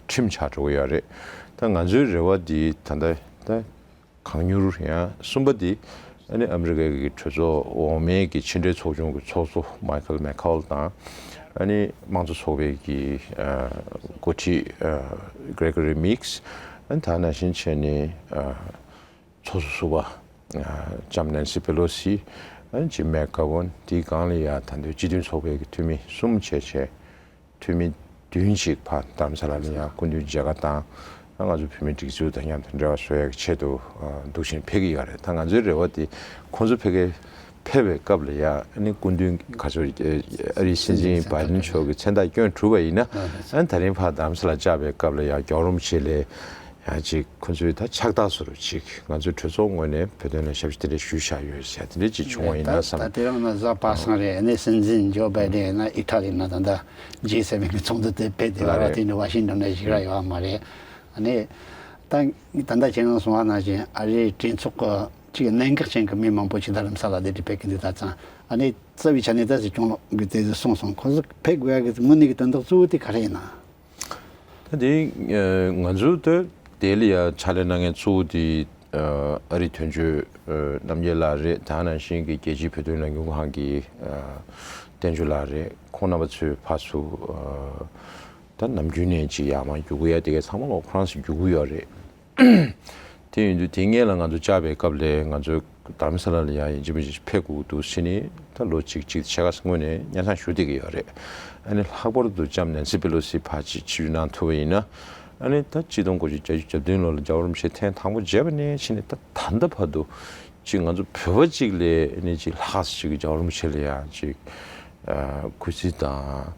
ཁྲིམས་ཆགས་འགྲོ་གི་ཡོད་རེད། ད་ང་ཚོའི་རེ་བ་འདི་ད་ལྟ་ད་གང་མྱུར། ཡང་གསུམ་པ་འདི་ཨ་ནི་ཨ་མི་རི་ཀའི་གི་གྲོས་ཚོགས་འོག་མའི་གི་ཕྱི་འབྲེལ་ཚོགས་ཆུང་གི་ཚོགས་གཙོ་མའི་ཁལ་མེག་ཁོལ་དང་། ཨ་ནི་དམངས་གཙོ་ཚོགས་པའི་གི་ཨ་འགོ་ཁྲིད་ཨ་གྷི་རེ་གྷོ་རི་མིག་སི། ཨ་ནི་ད་ནང་བཞིན་བྱས་ནས་ཨ་ཚོགས་གཙོ་ཟུར་པ་ཨ་ལྕམ་ནན་སི་པེ་ལོ་སི། ཨ་ནི་ཇིམ་མེག་གྷ་ཝན། དེའི་སྒང་ལ་ཡ་ད་ལྟའི་སྤྱི་མཐུན་ཚོགས་པའི་གི་འཐུས་མི་གསུམ་བྱས་བྱས། འཐུས་མི་བདུན་ཅིག་ཕར་རྡ་རམ་ས་ལ་ལ་ཡང་སྐུ་མདུན་མཇལ་ཁ་དང་། ང་ཚོ་བོད་མིའི་སྒྲིག་འཛུགས་དང་མཉམ་དུ་འབྲེལ་བ་བཟོ་ཡག་གི་ཆེད་དུ་འདུག་བཞིན་ཕེབས་ཀྱི་ཡོད་རེད། ད་ང་ཚོའི་རེ་བ་དེ་ཁོང་ཚོ་ཕ་གིར་ཕེབས་པའི་སྐབས་ལ་ཡང་ཨ་ནི་སྐུ་མདུན་ག་ཚོད་ཨ་རིའི་སྲིད་འཛིན་བྷའི་ཌེན་མཆོག་གི་མཚན་རྟགས་སྐྱོན་གྲུབ་པ་ཡིན་ན། ཨ་ནི་ད་རིང་ཕར་རྡ་རམ་ས་ལ་བཅར་བའི་སྐབས་ལ་ཡང་རྒྱལ་བ་རིན་པོ་ཆེ་ལ་ཡང་ཅིག་ཁོ་ཚོས་ད་ཕྱག་རྟགས་བཟོ་འདྲ་ཅིག་ང་ཚོའི་གྲོས་ཚོགས་ངོས་ནས་བོད་དོན་ལ་ཞབས་ཕྱི་དེ་འདྲ་ཞུས་བཞག་ཡོད་ཟེར་དེ་འདྲ་ཅིག་བྱུང་བ་ཡིན་ན་བསམ། ད་དེ་རིང་ང་གཟའ་པ་སངས་རེད། ཨ་ནི་སྲིད་འཛིན་ཇོ་བྷའི་ཌེན་ཡིན་ན་ཨི་ཊ་ལི་ན་ད་ལྟ་ཇི་སེ་ཝེན་གི་ཚོགས་འདུ་དེ་ཕེབས་བསྡད་པ་རེད། དེ་འདྲ་ཝ་ཤིང་ཊོན་ནས་ཞིག་ར་ཡོད་མ་རེད། ཨ་ནི་ད་ད་ལྟ་ཁྱེད་རང་གསུངས་པ་ནང་བཞིན་ཨ་རིའི་གྲོས་ཚོགས་ཀྱི་ཅིག་གནད་འགག་ཅན་གྱི་མི་མང་པོ་ཅིག་རྡ་རམ་ས་ལ་དེ་འདྲ་ཕེབས་ཀྱི་འདུག་ད་ཙང་ཨ་ནི་རྩ་བའི་ཆ་ནས་ད་སྲིད་སྐྱོང་གིས་དེ་ཚོ་གསུངས་སོང་། ཁོ་ཚོ་ཕེབས་དགོས་ཡ་གི་དངོས་གནས་ཀྱི་དོན་དག་གཙོ་བོ་དེ་ག་རེ་ཡིན་ན། ད་དེ་ང་ཚོ་ད་དེ་ལ་ཡ་ཕྱག་ལས་གནང་མཁན་གཙོ་བོ་དེ་ཨ་རིའི་དོན་གཅོད་རྣམ་རྒྱལ་ལགས་རེད། ད་ནང་བཞིན་གྱི་རྒྱལ་སྤྱིའི་བོད་དོན་ལས་འགུལ་ཁང་གི་བསྟན་ཆོས་ལགས་རེད། ཁོང་རྣམ་པ་ཚོས་ཕར་ཚུར་ད་ནམ་རྒྱུན་ནས་ཅིག་ཡར་མར་རྒྱུག་གི་ཡ་དེ་གའི་ཚང་མ་ལོག་ཁོ་རང་ཚོ་རྒྱུག་གི་ཡོད་རེད། དེ་ཡིན་དུས་དེ་སྔོན་ལ་ང་ཚོ་བཅར་བའི་སྐབས་ལ་ང་ཚོ་རྡ་རམ་ས་ལ་ལ་ཡང་ཡིན་གཅིག་མིན་གཅིག་ཕེབས་དགོས་འདུག་ཟེར་ནས་ད་ལོ་གཅིག་གཅིག་ཕྱེད་ཀ་སྔོན་ནས་སྙན་སེང་ཞུ་བསྡད་ཀྱི་ཡོད་རེད། ཨ་ནི་ལྷག་པར་དུ་ལྕམ་ནན་སི་པེ་ལོ་སི་ཕར་ཅིག་ཆིབས་བསྒྱུར་གནང་ཐུབ་པ་ཡིན་ན། ཨ་ནི་ད་གཅིག་སྟོང་དགུ་བརྒྱ་བརྒྱད་ཅུ་གྱ་བདུན་ལོ་ལ་རྒྱལ་བ་རིན་པོ་ཆེ་ཐེངས་དང་པོ་མཇལ་བ་ནས་བྱས་ནས་ད་ད་ལྟ་བར་དུ་ཅིག་ང་ཚོ་བོད་པ་གཅིག་ལ་ཨ་ནི་ཅིག་ལྷག་ཅིག་རྒྱལ་བ་རིན་པོ་ཆེ་ལ་ཡང་ཅིག་ཨ་གུས་བརྩི་དང་།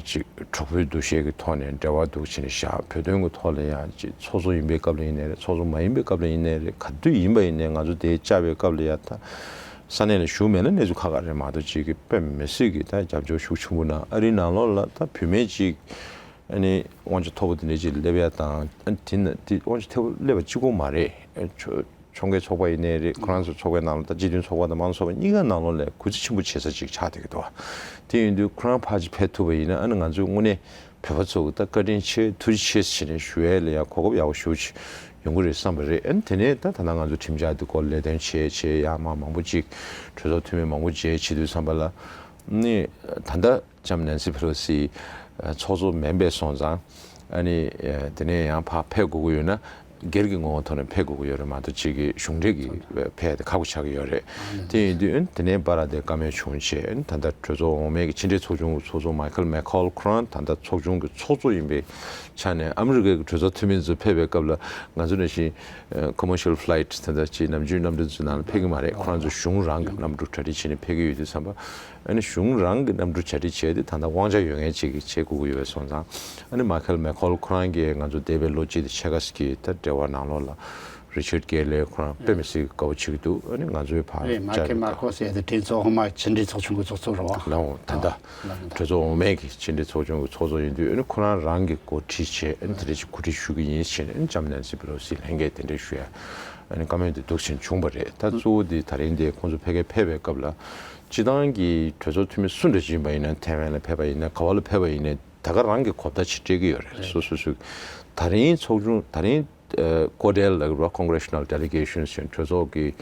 ཅིག་གྲོགས་པོའི་འདུ་ཤེས་ཀྱི་ཐོག་ནས་འབྲེལ་བ་འདུག་བྱས་ནས་བཞག་བོད་དོན་གྱི་ཐོག་ལ་ཡང་ཅིག་ཚོགས་གཙོ་ཡིན་པའི་སྐབས་ལ་ཡིན་ནའི་རེད། ཚོགས་གཙོ་མ་ཡིན་པའི་སྐབས་ལ་ཡིན་ནའི་རེད། ག་དུས་ཡིན་པ་ཡིན་ནའི་ང་ཚོ་དེ་བཅར་བའི་སྐབས་ལ་ཡང་ད་ས་གནས་ལ་བཞུགས་མེད་ན་གནས་ཚུལ་ཁག་ཁག་རེད་མ་གཏོགས། ཅིག་གི་དཔེ་མི་སྲིད་ཀྱི་ད་རྒྱབ་སྐྱོར་ཤུགས་ཆེན་པོ་གནང་། ཨ་རིའི་ནང་ལོགས་ལ་ད་བུད་མེད་ཅིག་ཨ་ནི་དབང་ཆ་མཐོ་པོ་དེ་འདྲ་ཅིག་སླེབས་ཡ་དང་། ཨ་ནི་དེ་ན་དེ་དབང་ཆ་མཐོ་པོ་སླེབས་པ་གཅིག་པོ་མ་རེད། ཨ་ཆོ་ཕྱོགས་འགལ་ཚོགས་པ་ཡིན་ནའི་རེད། ཁོ་རང་ཚོའི་ཚོགས་པའི་ནང་ལ་ད་སྤྱི་མཐུན་ཚོགས་པ་དང་མང་གཙོ་ཚོགས་པ་གཉིས་ཀ་ནང་ལོགས་ལ་གུས་བརྩི་ཆེན་པོ་བྱེད་ས་ཅིག་ཆགས་བསྡད་ཀྱི་འདུག་དེ་ཡིན་དུས་ཁོ་རང་ཕར་ཅིག་ཕེབས་ཐུབ་པ་ཡིན་ན། ཨ་ནི་ང་ཚོས་དངོས་གནས་བོད་པ་ཚོ་གི་ད་བཀའ་དྲིན་ཆེ་ཐུགས་རྗེ་ཆེ་ཟེར་ནས་ཞུ་ཡས་ལ་ཡང་གོ་སྐབས་ཡག་པོ་ཞེ་པོ་ཅིག་ ཡོང་གི་རེད་བསམ་པ་རེད། ཨ་ནི་དེ་ནས་ད་ད་ལྟ་ང་ཚོ་ཁྲིམས་འཆར་དེ་སྐོར་ལས་དོན་བྱས་བྱས་ཡར་མར་མང་པོ་ཅིག་གྲོས་ཚོགས་འཐུས་མི་མང་པོ་མཇལ་བྱེད་དུས་ཙམ་པ་ལ་ནི་ད་ལྟ་ལྕམ་ནན་སི་ཕེ་ལོ་སི་ཚོགས་གཙོ་མིན་པའི་སོང་ཙང་ཨ་ནི་དེ་ནས་ཡང་ཕར་ཕེབས་དགོས་ཀྱི་ཡོད་ན། སྒེར་གྱི་ངོ་བོ་ཐོག་ནས་ཕེབས་དགོས་ཀྱི་ཡོད་རེད་མ་གཏོགས་གཅིག་གི་གཞུང་འབྲེལ་གྱི་ཕེབས་དེ་ཁག་པོ་ཆགས་ཀྱི་ཡོད་རེད། དེ་ཡིན་དུས་དེ་ནས་བར་ལ་དེ་བཀའ་མོལ་བྱུང་རྗེས་ད་ལྟ་གྲོས་ཚོགས་འོག་མའི་གི་ཕྱི་འབྲེལ་ཚོགས་ཆུང་གི་ཚོགས་གཙོ་མའི་ཁལ་མེ་ཁོལ་ཁོ་རང་ད་ལྟ་ཚོགས་ཆུང་གི་ཚོགས་གཙོ་ཡིན་པའི་ཆ་ནས་ཨ་མི་རི་ཀའི་གི་གྲོས་ཚོགས་འཐུས་མི་ཚོ་ཕེབས་པའི་སྐབས་ལ་ང་ཚོ་ནང་བཞིན་commercial flight ད་ལྟ་ཅིག་ནམ་རྒྱུན་གནམ་གྲུ་ཚོའི་ནང་ལ་ཕེབས་ཀྱི་མ་རེད། ཁོ་རང་ཚོ་གཞུང་རང་གི་གནམ་གྲུ་གྲ་སྒྲིག་བྱས་ནས་ཕེབས་ཀྱི་ཡོད་དུས་ཙམ་པ། ཨ་ནི་གཞུང་རང་གི་གནམ་གྲུ་གྲ་སྒྲིག་བྱས་ཏེ་ད་ལྟ་དབང་ཆ་ཡོད་མཁན་ཅིག་གིས་བྱེད་དགོས་ཀྱི་ཡོད་པ་སོང་ཙང་། ཨ་ནི་མ་ཁེལ་མེ་ཁོལ་ཁོ་རང་གིས་ང་ཚོ་འདས་པའི་ལོ་གཅིག་དང་ཕྱེད་ཀ་ཙམ་གྱི་ད་འབྲེལ་བ་ནང་ལོགས་ལ་རི་ཆར་ཌ་གེ་ལེ་ཁོ་རང་དཔེ་མི་སྲིད་དགའ་པོ་བྱེད་ཀྱི་འདུག་ཨ་ནི་ང་ཚོའི་ཕར་རེད། མ་བཅར་ཁེལ་ཡོད་མ་ཁོ་ཟེར་ཏེ་གྲོས་ཚོགས་འོག་མ་ཕྱི་འབྲེལ་ཚོགས་ཆུང་གི་ཚོགས་གཙོ་རེད་བ། ལའོ་ད་ལྟ་ལ་ད་གྲོས་ཚོགས་འོག་མའི་གི་ཕྱི་འབྲེལ་ཚོགས་ཆུང་གི་ཚོགས་གཙོ་ཡིན་དུས་ཨ་ནི་ཁོ་རང་རང་གི་འགོ་ཁྲིད་བྱས་ཨ་ནི་དེ་འདྲ་ཅིག་གོ་སྒྲིག་ཞུ་གི་ཡིན་ཟེར་ནས་ཨ་ནི་ལྕམ་ནན་སི་པེ་ལོ་སི་ལྷན་རྒྱས་དེ་འདྲ་ཞུ་ཡ། ཨ་ནི་བཀའ་མོལ་དེ་འདུག་ཕྱིན་བྱུང་བ་རེད། ད་གཙོ་བོ་དེ་ད་རིང་དེ་ཁོང་ཚོ་ཕ་གིར་ཕེབས་པའི་སྐབས་ལ་སྤྱི་བཏང་གི་གྲོས་ཚོགས་འཐུས་མི་སུ་འདྲ་ཅིག་ཡིན་པ་ཡིན་ན། ཐའེ་ཝན་ལ་ཕེབས་པ་ཡིན་ན། ག་བ་ལ་ཕེབས་པ་ཡིན་ན་ད་ག་རང་གི་གོ་བརྡ་ཅིག་སྤྲད་ཀྱི་ཡོད་རེད། རེད། སོ་སོ་སོ་ད་རིང་ཚོགས་ཆུང་ད་རིང་ཨ་ཀོ་ཌེལ་ལ་ར་Congressional Delegations ཟེར་གྲོས་ཚོགས་ཀྱི་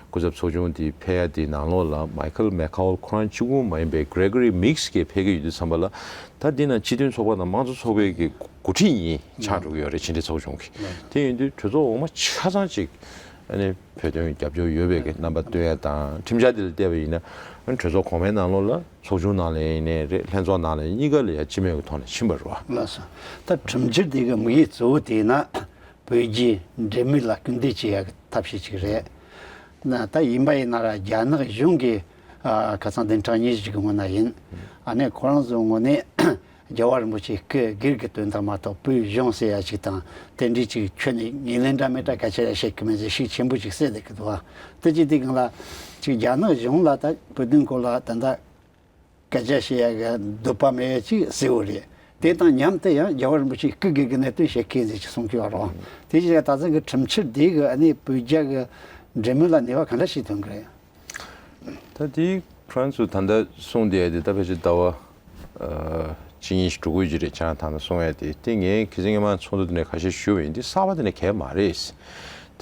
སྐུ་ཚབ་ཚོགས་ཆུང་དེ་ཕེབས་ཡ་དེ་ནང་ལོགས་ལ་མའི་ཁལ་མེ་ཁོལ་ཁོ་རང་གཅིག་པུ་མ་ཡིན་པའི་གྷི་རེ་གྷོ་རི་མིག་སི་གིས་ཕེབས་ཀྱི་ཡོད་དུས་ཙམ་པ་ལ། ད་འདི་ན་སྤྱི་མཐུན་ཚོགས་པ་དང་དམངས་གཙོ་ཚོགས་པའི་གི་འགོ་ཁྲིད་གཉིས་ཆགས་འགྲོ་གི་ཡོད་རེད། ཕྱི་འབྲེལ་ཚོགས་ཆུང་གི། དེ་ཡིན་དུས་གྲོས་ཚོགས་འོག་མ་ཆ་ཚང་གཅིག་ཨ་ནི་བོད་དོན་རྒྱབ་སྐྱོར་ཡོད་པའི་གི་རྣམ་པ་སྟོན་ཡ་དང་། ཁྲིམས་འཆར་འདི་ལ་བལྟས་པ་ཡིན་ན་ཨ་ནི་གྲོས་ཚོགས་གོང་མའི་ནང་ལོགས་ལ་ཚོགས་ཆུང་ནང་ལ་ཡིན་ནའི་རེད། ལྷན་ཚོགས་ནང་ལ་ཡིན་གཉིས་ཀ་ལ་ཡ་སྤྱི་མོས་ཀྱི་ཐོག་ནས་ཕྱིན་པ་རེད་བ། ལགས་སོ། ད་ཁྲིམས་འཆར་འདི་གི་དམིགས་ཡུལ་གཙོ་བོ་དེ་ཡིན་ན་བོད་རྒྱའི་འབྲེལ་མོལ་ལ་སྐུལ་འདེད་བྱེད་ཡ་གི་ཐབས་ཤེས་ཅིག་རེད། ན་ད་ཡིན་པ་ཡིན་ན་ར་རྒྱ་ནག་གཞུང་གི་ཨ་ཁ་སང་བདུན་ཕྲག་ཉེར་བཞི་གི་སྔོན་ན་ཡིན། ཨ་ནི་ཁོ་རང་ཚོའི་ངོས་ནས་རྒྱལ་བ་རིན་པོ་ཆེའི་སྐུ་སྒེར་གྱི་དོན་དག་མ་གཏོགས་བོད་གཞུང་ཟེར་ཡ་ཅིག་དང་དེ་འདྲའི་ཅིག་ཁྱོན་ནས་ངོས་ལེན་འདྲ་མེད་འདྲ་སྐད་ཆ་ཡ་བཤད་ཀྱི་མེད་ཟེར་ཤུགས་ཆེན་པོ་ཅིག་གསལ་བསྡད་ཀྱི་འདུག་བ། དེ་ཅིག་དེ་སྒང་ལ་ཅིག་རྒྱ་ནག་གཞུང་ལ་ད་བོད་དོན་སྐོར་ལ་ད་ལྟ་སྐད་ཆ་བཤད་ཡ་གི་འདོད་པ་མེད་ཡ་ཅིག་གསལ་བོ་རེད། དེ་དང་མཉམ་དུ་ཡང་རྒྱལ་བ་རིན་པོ་ཆེའི་སྐུ་སྒེར་གྱི་གནད་དོན་བཤད་མཁན་ཟེར་ཅིག་གསུང་གི་ཡོད་རེད། དེ་བཞིན་ད་ཐེངས་ཀྱི་ཁྲིམས་འཆར་འདི་གི་ཨ་ནི་བོད་རྒྱ་གི་འབྲེལ་མོལ་ལ་ནུས་པ་ག་འདྲ་ཞིག་ཐོན་གི་རེད། ད་དེ་ཁོ་རང་ཚོས་ད་ལྟ་གསུངས་བསྡད་ཡ་དེ་ད་ཕལ་ཆེར་ཟླ་བ་ཨ་གཅིག་གཉིས་ཤིག་འགྲོ་དགོས་ཀྱི་རེད། ཁྱེད་རང་ད་ལྟ་གསུང་ཡ་དེ། དེ་ངས་ཁ་སང་སྔོན་མ་ཚོགས་འདུ་དེ་ནས་ཁ་ཤས་ཞུས་པ་ཡིན། དེ་གསར་པ་དེ་འདྲ་གང་ཡང་མ་རེད།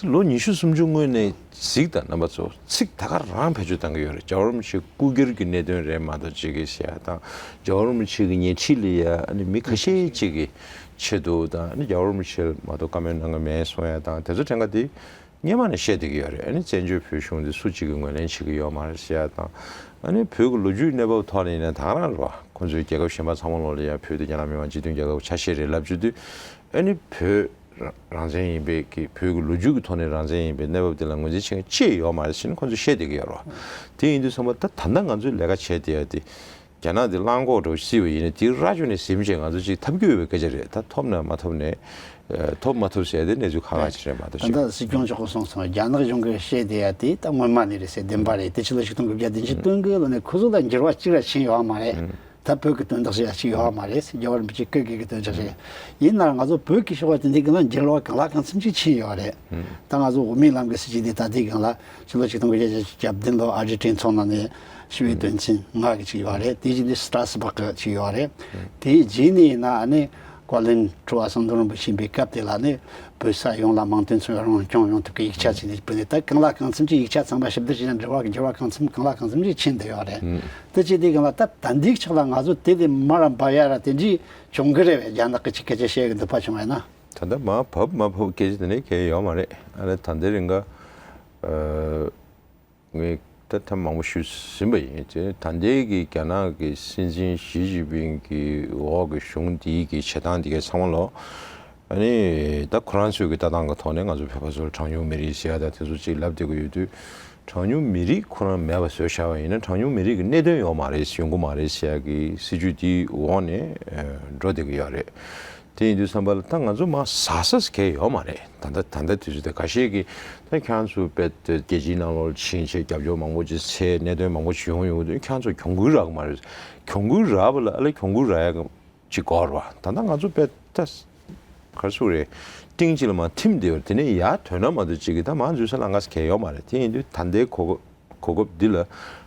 དེ་ལོ་ཉི་ཤུ་སུམ་ཅུ་སྔོན་ནས་གཟིགས་དང་། རྣམ་པ་ཚོ་ཚིག་ད་ག་རང་བེད་སྤྱོད་བཏང་གི་ཡོད་རེད། རྒྱལ་བ་རིན་པོ་ཆེ་སྐུ་སྒེར་གྱི་གནད་དོན་རེད་མ་གཏོགས་ཅིག་གི་ཟེར་ཡ་དང་། རྒྱལ་བ་རིན་པོ་ཆེ་གི་ཉེ་འཁྲིས་ལ་ཡ་ཨ་ནི་མི་ཁ་ཤས་ཅིག་གི་ཆེད་དུ་དང་། ཨ་ནི་རྒྱལ་བ་རིན་པོ་ཆེ་ལ་མ་གཏོགས་བཀའ་མོལ་གནང་གི་མེད་གསུང་ཡ་དང་། དེ་ཚོ་ཕྲན་ཁ་དེ་སྔོན་མ་ནས་བཤད་བསྡད་ཀྱི་ཡོད་རེད། ཨ་ནི་བཙན་བྱོལ་བོད་གཞུང་འདི་སུ་གཅིག་གིས་ངོས་ལེན་བྱེད་ཀྱི་ཡོད་མ་རེད་ཟེར་ཡ་དང་། ཨ་ནི་བོད་ཀྱི་ལོ་རྒྱུས་གནས་བབ་ཐོག་ནས་ཡིན་ན་ད་ག་རང་རེད་བ། ཁོང་ཚོའི་རྒྱལ་ཁབ་གཞན་པ་ཚང་མ་ལོག་ལ་ཡ་བོད་དེ་རྒྱ་ནག་མི་དམངས་སྤྱི་མཐུན་རྒྱལ་ཁབ་ཆ་ཤས་རེད་ལབ་རྒྱུ་དེ། ཨ་ནི་བོད་རང་བཙན་ཡིན་པའི་གི་བོད་ཀྱི་ལོ་རྒྱུས་ཀྱི་ཐོག་ནས་རང་བཙན་ཡིན་པའི་གནས་བབ་དེ་ལ་ངོས་འཛིན་བྱེད་མཁན་ཅི་ཡང་ཡོད་མ་རེད་ཟེར་ནས་ཁོང་ཚོས་བཤད་བསྡད་ཀྱི་ཡོད་རེད་བ། དེ་ཡིན་དུས་ཙམ་པ་ད་ད་ལྟ་ང་ཚོས་ལས་ཀ་བྱས་བསྡད་ཡ་དེ། རྒྱ་ནག་དེ་གླང་གོག་འདྲ་བོ་སྲིད་པ་ཡིན་ན་དེ་ར་ཅོ་ནས་ཟིན་བྱས་ང་ཚོ་ཅིག་ཐབས་སྐྱོ་ཡོད་པའི་སྐད་ཆ་རེད། ད་ཐོབ་ན་མ་ཐོབ་ནས་ཨ་ཐོབ་མ་ཐོབ་ཟེར་དེ་གནས་ཚུལ་ཁག་ཁག་ཅིག་རེད་མ་གཏོགས་ད་ཅིག་ལྟ་སྲིད་སྐྱོང་མཆོག་གིས་གསུངས་སོང་། རྒྱ་ནག་གཞུང་གིས་བཤད་བསྡད་ཡ་དེ་ད་སྔོན་མ་ནས་རེད་ཟེར། བདེན་པ་རེད། དེ་ཕྱི་ལོ་ཆིག་སྟོང་དགུ་བརྒྱ་བདུན་ཅུ་དོན་དགུ་ལོ་ནས་ཁོ་ཚོ་ལ་འགྱུར་བ་གཅིག་ར་ཕྱིན་ཡོད་མ་རེད། ད་བོད་ཀྱི་དོན་དག་ཞིག་ཡ་ཅིག་ཡོད་མ་རེད་ཟེར། རྒྱལ་བ་རིན་པོ་ཆེ་སྐུ་སྒེར་གྱི་དོན་དག་ཞིག་ཡིན་ན་ང་ཚོ་བོད་ཀྱི་ཕྱོགས་དེ་འདི་གི་ལ་འགྱུར་བ་གང་ལ་གང་འཚམ་ཅིག་ཕྱིན་ཡོད་རེད། ད་ང་ཚོ་འོག་མའི་ལམ་གྱི་སྲིད་བྱུས་འདི་ད་ལྟའི་སྒང་ལ་ཕྱི་ལོ་ཆིག་སྟོང་དགུ་བརྒྱ་བརྒྱད་ཅུ་གྱ་བདུན་ལོ་ཨ་རིའི་གྲོས་ཚོགས་ནང་ནས་ཞི་བའི་དོན་ཚན་ལྔ་གི་ཅིག་ཡོད་རེད། དེ་བཞིན་དུ་སི་ཏྲ་སི་སྦག་གི་ཅིག་ཡོད་རེད། དེའི་རྗེས་ནས་ཡིན་ན་ཨ་ནི་ཀོ་ལིན་ཁྲོ་བ་ཟམ་གདོང་རིན་པོ་ཆེ་ཡིན་པའི་སྐབས་དེ་ལ་ནི་བོད་ས་ཡོངས་ལ་མིང་དོན་མཚུངས་པའི་རང་སྐྱོང་ཡོང་ཐབས་ཀྱི་ཡིག་ཆ་ཅིག་ནས་བོད་ནས་ད་གང་ལ་གང་འཚམ་ཅིག་ཡིག་ཆ་ཚང་མ་ཞིབ་བསྡུར་བྱས་ན་འགྱུར་བ་འགྱུར་བ་གང་འཚམ་གང་ལ་གང་འཚམ་ཅིག་ཕྱིན་བསྡད་ཡོད་རེད། དེ་བྱས་དུས་སྒང་ལ་ད་ད་འདིའི་ཕྱོགས་ལ་ང་ཚོ་དེ་ལས་མར་འབབ་ཡ་ར་དེ་འདྲའི་བྱུང་གི་རེད་པས། རྒྱ་ནག་གི་ཅིག་སྐད་ཆ་བཤད་གི་འདོད་པ་བྱུང་བས་ན། ད་ལྟ་མར་བབས་མ་བབས་སྐད་ཆ་དེ་འདྲ་གང་ཡང་ཡོད་མ་རེད། ཨ་ནི་ད་ལྟའི་རིང་ག་ཨ་ངས་ད་ཐེངས་མང་པོ་ཞུས་ཟིན་པ་ཡིན། དེ་ད་ལྟའི་གི་རྒྱ་ནག་གི་སྲིད་འཛིན་ཞི་ཅིན་ཕིང་གི་འོག་གི་གཞུང་འདིའི་གི་བྱེད་སྟངས་འདི་གའི་ཚང་མ་ལོ། ཨ་ནི་ད་ཁོ་རང་ཚོའི་གི་ལྟ་སྟངས་ཀྱི་ཐོག་ནས་ང་ཚོ་བོད་པ་ཚོར་གྲངས་ཉུང་མི་རིགས་ཟེར་ཡ་ད་དེ་ཚོ་ཅིག་ལབ་བསྡད་ཀྱི་ཡོད་དུས། གྲངས་ཉུང་མི་རིགས་ཁོ་རང་མེད་པ་བཟོས་བཞག་པ་ཡིན་ན་གྲངས་ཉུང་མི་རིགས་ཀྱི་གནད་དོན་ཡོད་མ་རེད། ཡོང་གི་མ་རེད་ཟེར་ཡ་གི་སྲིད་ཇུས་དེའི་འོག་ནས་ཨ་འགྲོ་བསྡད་ཀྱི་ཡོད་རེད། དེ་ཡིན་དུས་ཙམ་པ་ལ་ད་ང་ཚོ་མར་ཟ་ས་གང་ཡང་ཡོད་མ་རེད། ད་ལྟ་ད་ལྟ་དུས་ཚོད་དེ་ཁ་ཤས་ཀྱིས་ད་ཁྱེད་རང་ཚོ་དཔེ་དེ་རྒྱལ་སྤྱིའི་ནང་ལོགས་ཕྱིན་བྱས་རྒྱབ་སྐྱོར་མང་པོ་ཅིག་འཚོལ། གནད་དོན་མང་པོ་ཅིག་ཡོང་ཡོང་དུས་ཁྱེད་རང་ཚོ་གྱོང་གུན་རག་གི་མ་རེད། གྱོང་གུན་རག་པ་ལ་ཨ་ལས་གྱོང་གུན་རག་ཡ་གི་ཅིག་དགོས་རེད་བ། ད་ལྟ་ང་ཚོ་དཔེ་ད་ག་རེ་ཟེར་དགོས་རེད། ཏིང་གཅིག་ལ་མར་ཐིམ་བསྡད་ཡོད་རེད། དེ་ནས་ཡར་ཐོན་ན་མ་གཏོགས་ཅིག་གི་ད་མར་འཛུལ་ས་ལམ་ཁ་གང་ཡང་ཡོད་མ་རེད། དེ་ཡིན་དུས་ད་ལྟའི་གོ་སྐབས་གོ་སྐབས་འདི་ལ་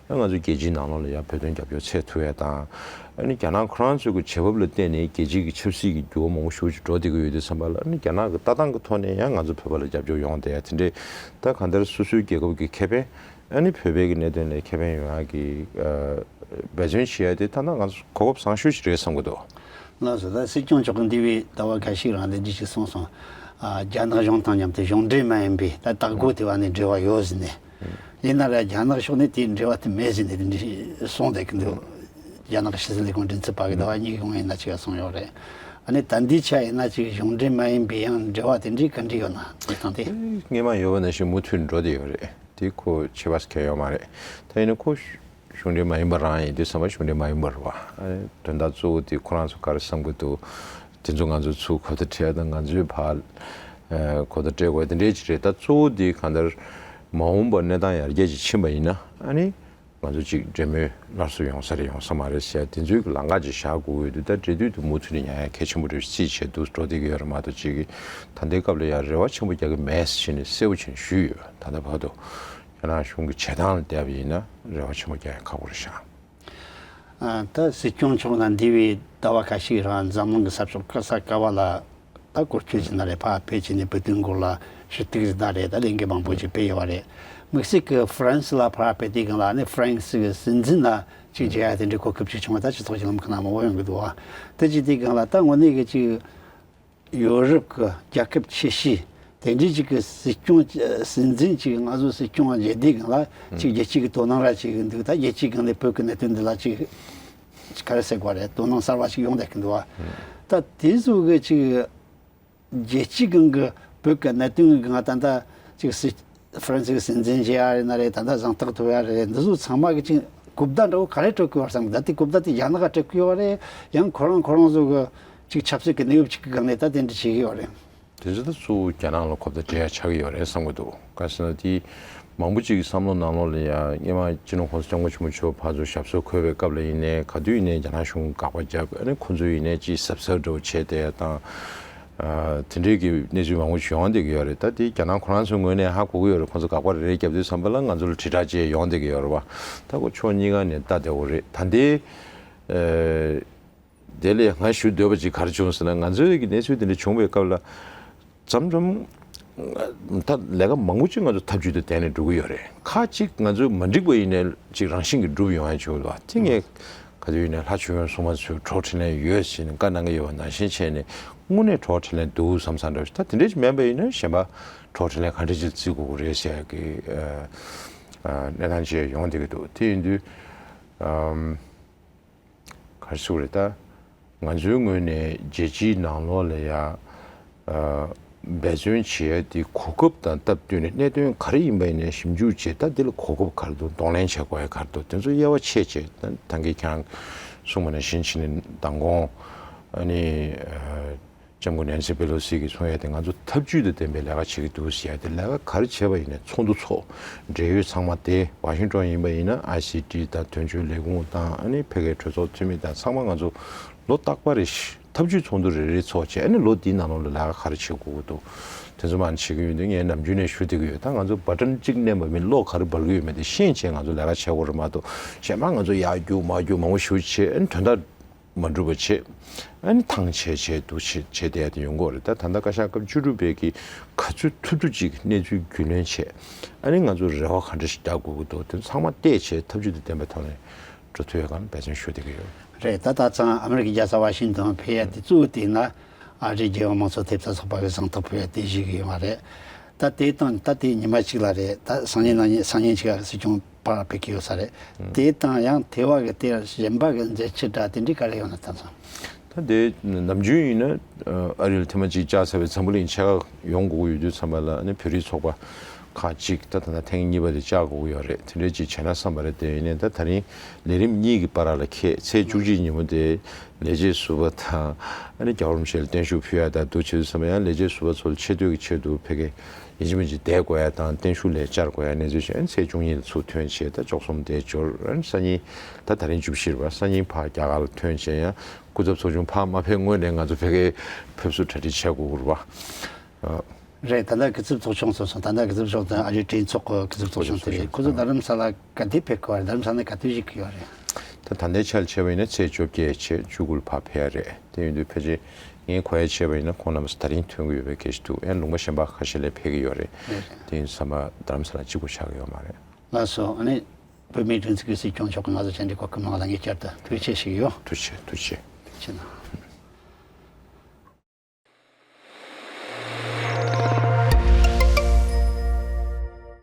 ང་ཚོ་རྒྱལ་སྤྱིའི་ནང་ལོགས་ལ་ཡང་བོད་དོན་རྒྱབ་སྐྱོར་ཚད་མཐོ་ཡ་དང་། ཨ་ནི་རྒྱ་ནག་ཁོ་རང་ཚོའི་གི་བྱེད་བབ་ལ་བརྟེན་ནས་རྒྱལ་སྤྱིའི་གི་ཆབ་སྲིད་ཀྱི་འགྱུར་བ་མང་པོ་ཞེ་པོ་ཅིག་འགྲོ་བསྡད་ཀྱི་ཡོད་དུས་ཙམ་པ་ལ། ཨ་ནི་རྒྱ་ནག་གི་ལྟ་སྟངས་ཀྱི་ཐོག་ནས་ཡང་ང་ཚོ་བོད་པ་ལ་རྒྱབ་སྐྱོར་ཡོང་བསྡད་ཡ་དེ་འདྲའི། ད་གང་ལྟར་སོ་སོའི་རྒྱལ་ཁབ་ཀྱི་ཁེ་ཕན། ཨ་ནི་བོད་པའི་གི་གནད་དོན་ལ་ཁེ་ཕན་ཡོང་ཡ་གི་ཨ་འབད་བརྩོན་བྱེད་ཡ་དེ་ད་ལྟ་ང་ཚོ་གོ་སྐབས་བཟང་ཤོས་ཤིག་རེད་བསམ་གྱི་འདུག་ལགས་སོ། ད་སྲིད་སྐྱོང་མཆོག་གིས་འདས་པའི་ཟླ་བ་ཁ་ཤས་རིང་འདི་འདྲ་ཞིག་གསུངས་སོང་། ཨ། རྒྱ་ནག་གཞུང་དང་མཉམ་དུ་གཞུང་འབྲེལ་མ་ཡིན་པའི་ད་ལྟག་སྒོ་དེ་བ་ནས་འབྲེལ་བ་ཡོད་ཟེར་ནས། ཡིན་ན་ར་རྒྱ་ནག་ཕྱོགས་ནས་དེའི་འབྲེལ་བ་དེ་མེད་ཟེར་ནས་དེ་འདྲ་གསུངས་བསྡད་ཀྱི་འདུག་རྒྱ་ནག་ཕྱི་སྲིད་ལས་ཁུངས་མགྲིན་ཚབ་པ་གིས་ཟླ་བ་གཉིས་ཀྱི་སྔོན་ཡིན་ན་ཅིག་གསུངས་ཡོད་རེད། ཨ་ནི་ད་འདི་ཆ་ཡིན་ན་ཅིག་གཞུང་འབྲེལ་མ་ཡིན་པའི་ཡང་འབྲེལ་བ་དེ་འདྲའི་ག་འདྲ་ཡོད་ན་དེ་དང་དེ། སྔོན་མ་ཡོད་པ་ནང་བཞིན་མུ་མཐུད་འགྲོ་བསྡད་ཡོད་རེད། དེ་ཁོ་ཕྱི་པ་ཁྱད་ཡོད་མ་རེད། ད་ཡིན་ན་ཁོ་གཞུང་འབྲེལ་མ་ཡིན་པ་རང་ཡིན་དུས་ཙམ་པ་གཞུང་འབྲེལ་མ་ཡིན་པ་རེད་བ། ཨ་ནི་དོན་དག་གཙོ་བོ་དེ་ཁོ་རང་ཚོ་ག་རེ་བསམ་གྱི་འདུག་དེ་ཚོ་ང་ཚོ་ཚུར་གོ་བརྡ་སྤྲད་དང་། ང་ཚོས་ཕར་ཨ་གོ་བརྡ་སྤྲད་དགོས་དེ་འདྲའི་ཅིག་རེད། ད་གཙོ་བོ་དེ་གང་ལྟར་མ་འོངས་པར་གནས་སྟངས་ཡར་རྒྱས་ཅིག་ཕྱིན་པ་ཡིན་ན། ཨ་ནི་ང་ཚོ་ཅིག་འབྲེལ་མོལ་སླར་གསོ་ཡོང་ས་རེད་ཡོང་ས་མ་རེད་ཟེར་དེ་ཚོའི་གི་ལམ་ཁ་ཅིག་བཞག་དགོས་ཀྱི་འདུག་ད་འབྲེལ་མཐུད་དེ་མུ་མཐུད་ནས་ཡང་ཡང་གལ་ཆེན་པོ་རེད་རྩིས་བྱས་འདུག་འགྲོ་བསྡད་ཀྱི་ཡོད་རེད་མ་གཏོགས། ཅིག་གི་ད་ལྟའི་སྐབས་ལ་ཡང་རེ་བ་ཆེན་པོ་རྒྱག་གི་མེད་ཟེར་ནས་གསལ་པོ་བྱས་ནས་ཞུས་ཡོད། ད་ལྟ་བར་དུ་རྒྱ་ནག་གཞུང་གི་བྱེད་སྟངས་ལ་བལྟས་པ་ཡིན་ན་རེ་བ་ཆེན་པོ་རྒྱག་ཡང་ཁག་པོ་རེད་ཤག་ཨ། ད་སྲིད་སྐྱོང་མཆོག་ལ་འདས་པའི་ཟླ་བ་ཁ་ཤས་རིང་འཛམ་གླིང་གི་ས་ཕྱོགས་ག་ས་ག་བ་ལ་ད་སྐོར་སྐྱོད་བྱས་ན་རེད། ཕར་ཕེབས་བྱས་ནས་བོད་དོན་སྐོར་ལ་ཞུ་གཏུག་ཟེར་ན་རེད། ད་ལས་འགུལ་མང་པོ་ཅིག་སྤེལ་ཡོད་པ་རེད། དམིགས་བསལ་གྱི་ཧྥ་རན་སི་ལ་ཕར་ཕེབས་དུས་སྒང་ལ་ནི་ཧྥ་རན་སི་གི་སྲིད་འཛིན་ལ་ཅིག་མཇལ་ཡ་དེ་འདྲའི་གོ་སྐབས་ཅིག་བྱུང་བ་ད་སྤྱི་ཚོགས་ཀྱི་ལམ་ཁ་ནང་མང་པོ་ཡོང་གི་འདུག་བ། དེ་བྱས་དུས་སྒང་ལ་ད་དངོས་གནས་ཀྱི་ཅིག་ཡོ་རོབ་ཀྱི་རྒྱལ་ཁབ་ཆེ་ཤོས་དེ་འདྲའི་ཅིག་གི་སྲིད་སྐྱོང་སྲིད་འཛིན་ཅིག་ང་ཚོ་སྲིད་སྐྱོང་མཇལ་དུས་སྒང་ལ་ཅིག་རྒྱལ་སྤྱི་གི་དོ་སྣང་ར་ཅིག་འདུག་ད་རྒྱལ་སྤྱིའི་སྒང་ལ་བོད་ཀྱི་གནད་དོན་འདི་ལ་ཅིག་ག་རེ་ཟེར་དགོས་རེད། དོ་སྣང་གསར་བ་ཞིག་ཡོང་བསྡད་ཀྱི་འདུག་བ། ད་དེ་ཚོ་གི་ཅིག་རྒྱལ་སྤྱིའི་སྒང་གི་བོད་ཀྱི་གནད་དོན་གྱི་སྒང་ད་ལྟ་ཅིག་སྲིད་ཧྥ་རན་སི་གི་སྲིད་འཛིན་བྱེད་ཡ་རེད་ན་རེད། ད་ལྟ་གཟེངས་རྟགས་ཐོབ་ཡ་རེད། འདི་ཚོ་ཚང་མ་གི་ཅིག་གོ་བརྡ་འདྲ་བོ་ག་རེ་སྤྲད་ཀྱི་ཡོད་རེད་བསམ་གི། ད་དེ་གོ་བརྡ་དེ་རྒྱ་ནག་ག་སྤྲད་ཀྱི་ཡོད་རེད། ཡང་ཁོ་རང་ཁོ་རང་ཚོ་གི་ཅིག་ཆབ་སྲིད་ཀྱི་གནས་བབ་ཅིག་གི་སྒང་ནས་ད་དེ་འདྲ་བྱེད་ཀྱི་ཡོད་རེད། དེ་ཚོ་ད་གཙོ་བོ་རྒྱ་ནག་ལ་གོ་བརྡ་སྤྲད་ཡ་ཆགས་ཀྱི་ཡོད་རེད་བསམ་གྱི་འདུག་ག་ཟེར་ན་དེ་མང་པོ་ཅིག་གི་བསམ་བློ་ནང་ལོགས་ལ་ཡང་སྔོན་མ་སྤྱི་ནོར་༸གོང་ས་༸སྐྱབས་མགོན་ཆེན་པོ་མཆོག་ཕར་ཚུར་ཞབས་སོར་འཁོད་པའི་སྐབས་ལ་ཡིན་ནའི་ག་དུས་ཡིན་ནའི་རྒྱ་ནག་གཞུང་དགག་པ་བརྒྱབ། ཨ་ནི་ཁོ་ཚོ་ཡིན་ནའི་ཅིག་གཟབ་གཟབ་འདྲ་བོ་བྱས་བསྡད་ཡ་དང་། ཨ། དེ་འདྲའི་གི་གནས་ཚུལ་མང་པོ་ཞིག་ཡོང་བསྡད་ཀྱི་ཡོད་རེད། ད་དེ་རྒྱ་ནག་ཁོ་རང་ཚོའི་ངོས་ནས་ཧ་གོ་གི་ཡོད་རེད། ཁོ་ཚོ་དགག་པ་རེ་རེ་བརྒྱབ་དུས་ཙམ་པ་ལ་ང་ཚོ་ལ་དྲིལ་བསྒྲགས་བྱས་ཡོང་བསྡད་ཀྱི་ཡོད་རེད་བ། ད་ཁོ་ཕྱོགས་གཉིས་ཀ་ནས་ལྟ་བདེ་བོ་རེད། ད་ལྟའི་ཨ། དེ་ལས་ང་ཞུ་འདོད་པ་ཅིག་ག་རེ་བྱུང་ཟེར་ན། ང་ཚོའི་གི་གནས་ཚུལ་དེ་འདྲ་བྱུང་བའི་སྐབས་ལ་མཚམས་མཚམས་ད་ལས་ཀ་མང་པོ་ཅིག་ང་ཚོ་ཐབས་ཇུས་དེ་བསྟེན་ནས་འགྲོ་གི་ཡོད་རེད། ཁག་ཅིག་ང་ཚོ་མ་འགྲིག་པ་ཡིན་ནའི་ཅིག་རང་བཞིན་གྱིས་འགྲུབ་ཡོང་ཡ་བྱུང་བ། དེ་ངས་ག་དུས་ཡིན་ནའི་ལྷ་མཆོད་ཡོན་སྲུང་མ་ཚོས་གྲོགས་འཕྲིན་ལས་ཡོད་ཟེར་ནས་བཀའ་གནང་གི་ཡོད་པ་ནང་བཞིན་བྱས་ནས་དངོས་གནས་གྲོགས་འཕྲིན་ལས་འདུག་བསམ་བསམ་འདྲ་བོ་ཞིག་ད་དེ་འདྲ་ཞིག་མིན་པ་ཡིན་ན་གཞན་པ་གྲོགས་འཕྲིན་ལས་ག་འདྲ་ཅིག་བརྩི་དགོས་ཀྱི་རེད་ཟེར་ཡ་གི་ཨ་ཨ་གནས་སྟངས་ཅིག་ཡོང་བསྡད་ཀྱི་འདུག་དེ་ཡིན་དུས་ཨམ། ག་རེ་ཟེར་དགོས་རེད། ད་ང་ཚོའི་ངོས་ནས་རྒྱལ་སྤྱིའི་ནང་ལོགས་ལ་ཡ་ཨ་འབད་བརྩོན་བྱེད་ཡ་དེ་གོ་སྐབས་དང་སྟབས་བསྟུན་ནས་གནད་དོན་ག་རེ་ཡིན་པ་ཡིན་ནའི་ཞིབ་འཇུག་བྱས། ད་འདི་ལ་གོ་སྐབས་ག་རེ་འདུག་གདོང་ལེན་བྱེད་དགོས་ཡ་ག་རེ་འདུག་དེ་ཚོ་དབྱེ་བ་ཕྱེ་བྱས། ད་ད་གིན་ཁྱེད་རང་གསུངས་པ་ནང་བཞིན་བྱས་ནས་མདང་དགོང་ཨ་ནི་ཨ། ལྕམ་སྐུ་ནན་སི་པེ་ལོ་སི་གིས་གསུང་ཡ་དེ་ང་ཚོ་ཐབས་ཇུས་དང་ལྡན་པའི་ལས་ཀ་བྱེད་ཀྱི་འདུག་ཟེར་ཡ་དེ། ལས་ཀ་ག་རེ་བྱས་པ་ཡིན་ནའི་ཚོགས་འདུ་ཚོགས། འབྲེལ་ཡོད་ཚང་མ་དེ་ཝ་ཤིང་ཊོན་ཡིན་པ་ཡིན་ན་ཨའི་སི་ཊི་དང་དོན་གཅོད་ལས་ཁུངས་དང་། ཨ་ནི་ཕ་གིའི་གྲོས་ཚོགས་འཐུས་མི་དང་། ཚང་མ་ང་ཚོ་ལོ་རྟག་པར་རེ་བཞིན་ཐབས་ཇུས་ཚོགས་འདུ་རེ་རེ་ཚོགས་བྱས། ཨ་ནི་ལོ་འདིའི་ནང་ལོགས་ལ་ལས་ཀ་ག་རེ་བྱེད་དགོས་ཀྱི་འདུག་དེ་ཚོ་མར་བྱེད་ཀྱི་ཡོད་འདུག་ངས་ནམ་རྒྱུན་ནས་ཞུ་བསྡད་ཀྱི་ཡོད། ད་ང་ཚོ་བ་ཊན་གཅིག་མནན་པ་མིན། གློག་ག་རེ་འབར་གྱི་ཡོད་མེད་དེ་ཤེས་བྱས་ང་ཚོ་ལས་ཀ་བྱེད་དགོས་རེད་མ་གཏོགས། གཞན་མ་ང་ཚོ་ཡར་རྒྱུག་མར་རྒྱུག་མང་པོ་ཞེ་པོ་བྱས། ཨ་ནི་དོན་དག་མ་འགྲུབ་པ་བྱེད། ཨ་ནི་ཐང་ཆད་ཆད་འདུག་བྱེད་བྱེད་བསྡད་ཡ་དེ་ཡོང་གི་ཡོད་རེད། ད་ད་ལྟ་བཀའ་ཤག་སྐབས་བཅུ་དྲུག་པའི་གི་ག་ཚོད་ཐུབ་ཐུབ་ཅིག་གནས་ཚུལ་རྒྱུས་ལོན་བྱས། ཨ་ནི་ང་ཚོ་རེ་བ་ག་འདྲ་ཞིག་རྒྱག་དགོས་ཀྱི་འདུག་དེ་ཚང་མ་བལྟས་བྱས་ཐབས་ཇུས་དང་ལྡན་པའི་ཐོག་ནས་འགྲོ་ཐུབ་ཡ་གང་འབད་བརྩོན་ཞུ་བསྡད་ཀྱི་ཡོད། རེད། ད་ད་ཚང་ཨ་མི་རི་ཀའི་རྒྱལ་ས་ཝ་ཤིང་ཏོན་ཕེབས་ཡ་དེ་གཙོ་བོ་དེ་ན་ཨ་རིའི་རྒྱལ་ཡོངས་མང་གཙོ་ཐེབས་རྩ་ཚོགས་པ་གི་གཟེངས་རྟགས་ཕུལ་ཡ་དེ་བཞེས་ཀྱི་ཡོད་མ་རེད། ད་དེ་དང་ད་དེ་ཉི་མ་གཅིག་ལ་རེད། ད་སང་ཉིན་གནངས་ཉིན་སང་ཉིན་གཅིག་ལ་སྲིད་སྐྱོང་ཕར་ཕེབས་ཀྱི་ཡོད་ས་རེད། དེ་དང་ཡང་དེ་བ་གི་དེར་གཞན་པ་གི་མཛད་ཕྱིར་འདྲ་དེ་འདྲའི་ག་རེ་ཡོད་ན་ད་ཚང་། ད་དེ་ནམ་རྒྱུན་ཡིན་ན་ཨ་རི་ལ་ཐེངས་མ་གཅིག་བཅར་ཚར་བའི་འཛམ་བུ་གླིང་ཆེ་ཁག་ཡོང་དགོས་ཀྱི་ཡོད་དུས་ཙམ་པ་ལ་ཨ་ནི་བོད་རིགས་ཚོགས་པ་ཁག་གཅིག་ད་ད་ལྟ་ཐེངས་གཉིས་པ་དེ་བཅར་དགོས་ཀྱི་ཡོད་རེད། དེ་འདྲའི་ཅིག་བྱས་ན་བསམ་པ་རེད། དེ་ཡིན་ནའི་ད་ད་རིང་ལས་རིམ་གཉིས་ཀྱི་བར་ལ་ཁེལ། ཚེས་བཅུ་གཅིག་ཉིན་མོ་དེ་ལས་བྱེད་ཟུར་པ་དང་ཨ་ནི་རྒྱལ་བ་རིན་པོ་ཆེ་ལ་བརྟན་བཞུགས་ཕུལ་ཡ་དང་འདུག་བྱེད་དུས་ཙམ་པ་ཡང་ལས་བྱེད་ཟུར་པ་ཚོ་ལ་ཆེ་བསྟོད་ཀྱི་ཆེད་དུ་ཕ་གིའི་ཡིན་གཅིག་མིན་གཅིག་བསྡད་དགོས་ཡ་དང་བརྟན་བཞུགས་ལ་བཅར་དགོས་ཡ་གནས་ཚུལ་བྱས། ཨ་ནི་ཚེས་བཅུ་གཉིས་ལ་ཚུར་ཐོན་བྱས། ད་བཅུ་གསུམ་དེ་འབྱོར། ཨ་ནི་སང་ཉིན་ད་ད་རིང་བཅུ་བཞི་རེད་པ། སང་ཉིན་ཕར་རྒྱ་གར་ལ་ཐོན་བྱས། ཡང་སྐུ་ཚབ་ཚོགས་ཆུང་ཕར་མ་ཕེབས་སྔོན་ནས་ང་ཚོ་ཕ་གིར་ཕེབས་བསུ་གྲ་སྒྲིག་བྱེད་དགོས་ཀྱི་རེད་པ། ཨ། རེད། ད་ལྟ་སྐུ་ཚབ་ཚོགས་ཆུང་ཚོ་སོང་། ད་ལྟ་སྐུ་ཚབ་ཚོགས་དང་ཨ་རིའི་གྲོས་ཚོགས་ཀྱི་སྐུ་ཚབ་ཚོགས་ཆུང་དེ་རེད། ཁོ་ཚོ་རྡ་རམ་ས་ལ་ག་དུས་ཕེབས་ཀྱི་ཡོད་རེད། རྡ་རམ་ས་ལ་ག་དུས་བཞུགས་ཀྱི་ཡོད་རེད། ད་ད་ལྟའི་ཆར་བྱས་པ་ཡིན་ན་ཚེས་བཅོ་བརྒྱད་བྱས་བཅུ་དགུ་ལ་ཕར་ཕེབས་ཡ་རེད། དེ་ཡིན་དུས་ཕལ་ཆེར་ངས་གོ་ཡ་བྱས་པ་ཡིན་ན་ཁོང་རྣམ་པ་ད་རིང་ཐོན་གྱི་ཡོད་པའི་སྐད་ཆ་འདུག་ཨེ་ལུང་པ་གཞན་པ་ཁ་ཤས་ལ་ཕེབས་ཀྱི་ཡོད་རེད། རེད་རེད། དེ་ཡིན་ཚང་མ་རྡ་རམ་ས་ལ་གཅིག་པུ་ཆགས་ཀྱི་ཡོད་མ་རེད། ལགས་སོ། ཨ་ནི་བོད་མིའི་སྒྲིག་འཛུགས་ཀྱི་སྲིད་སྐྱོང་མཆོག་གིས་ང་ཚོ་བཅར་འདྲི་གོ་སྐབས་གནང་བ་ལ་ངས་བསྐྱར་དུ་ཐུགས་རྗེ་ཆེ་ཞུ་གི་ཡོད། ཐུགས་རྗེ་ཆེ། ཐུགས་རྗེ་ཆེ། ཐུགས་རྗེ་ཆེ་གནང་།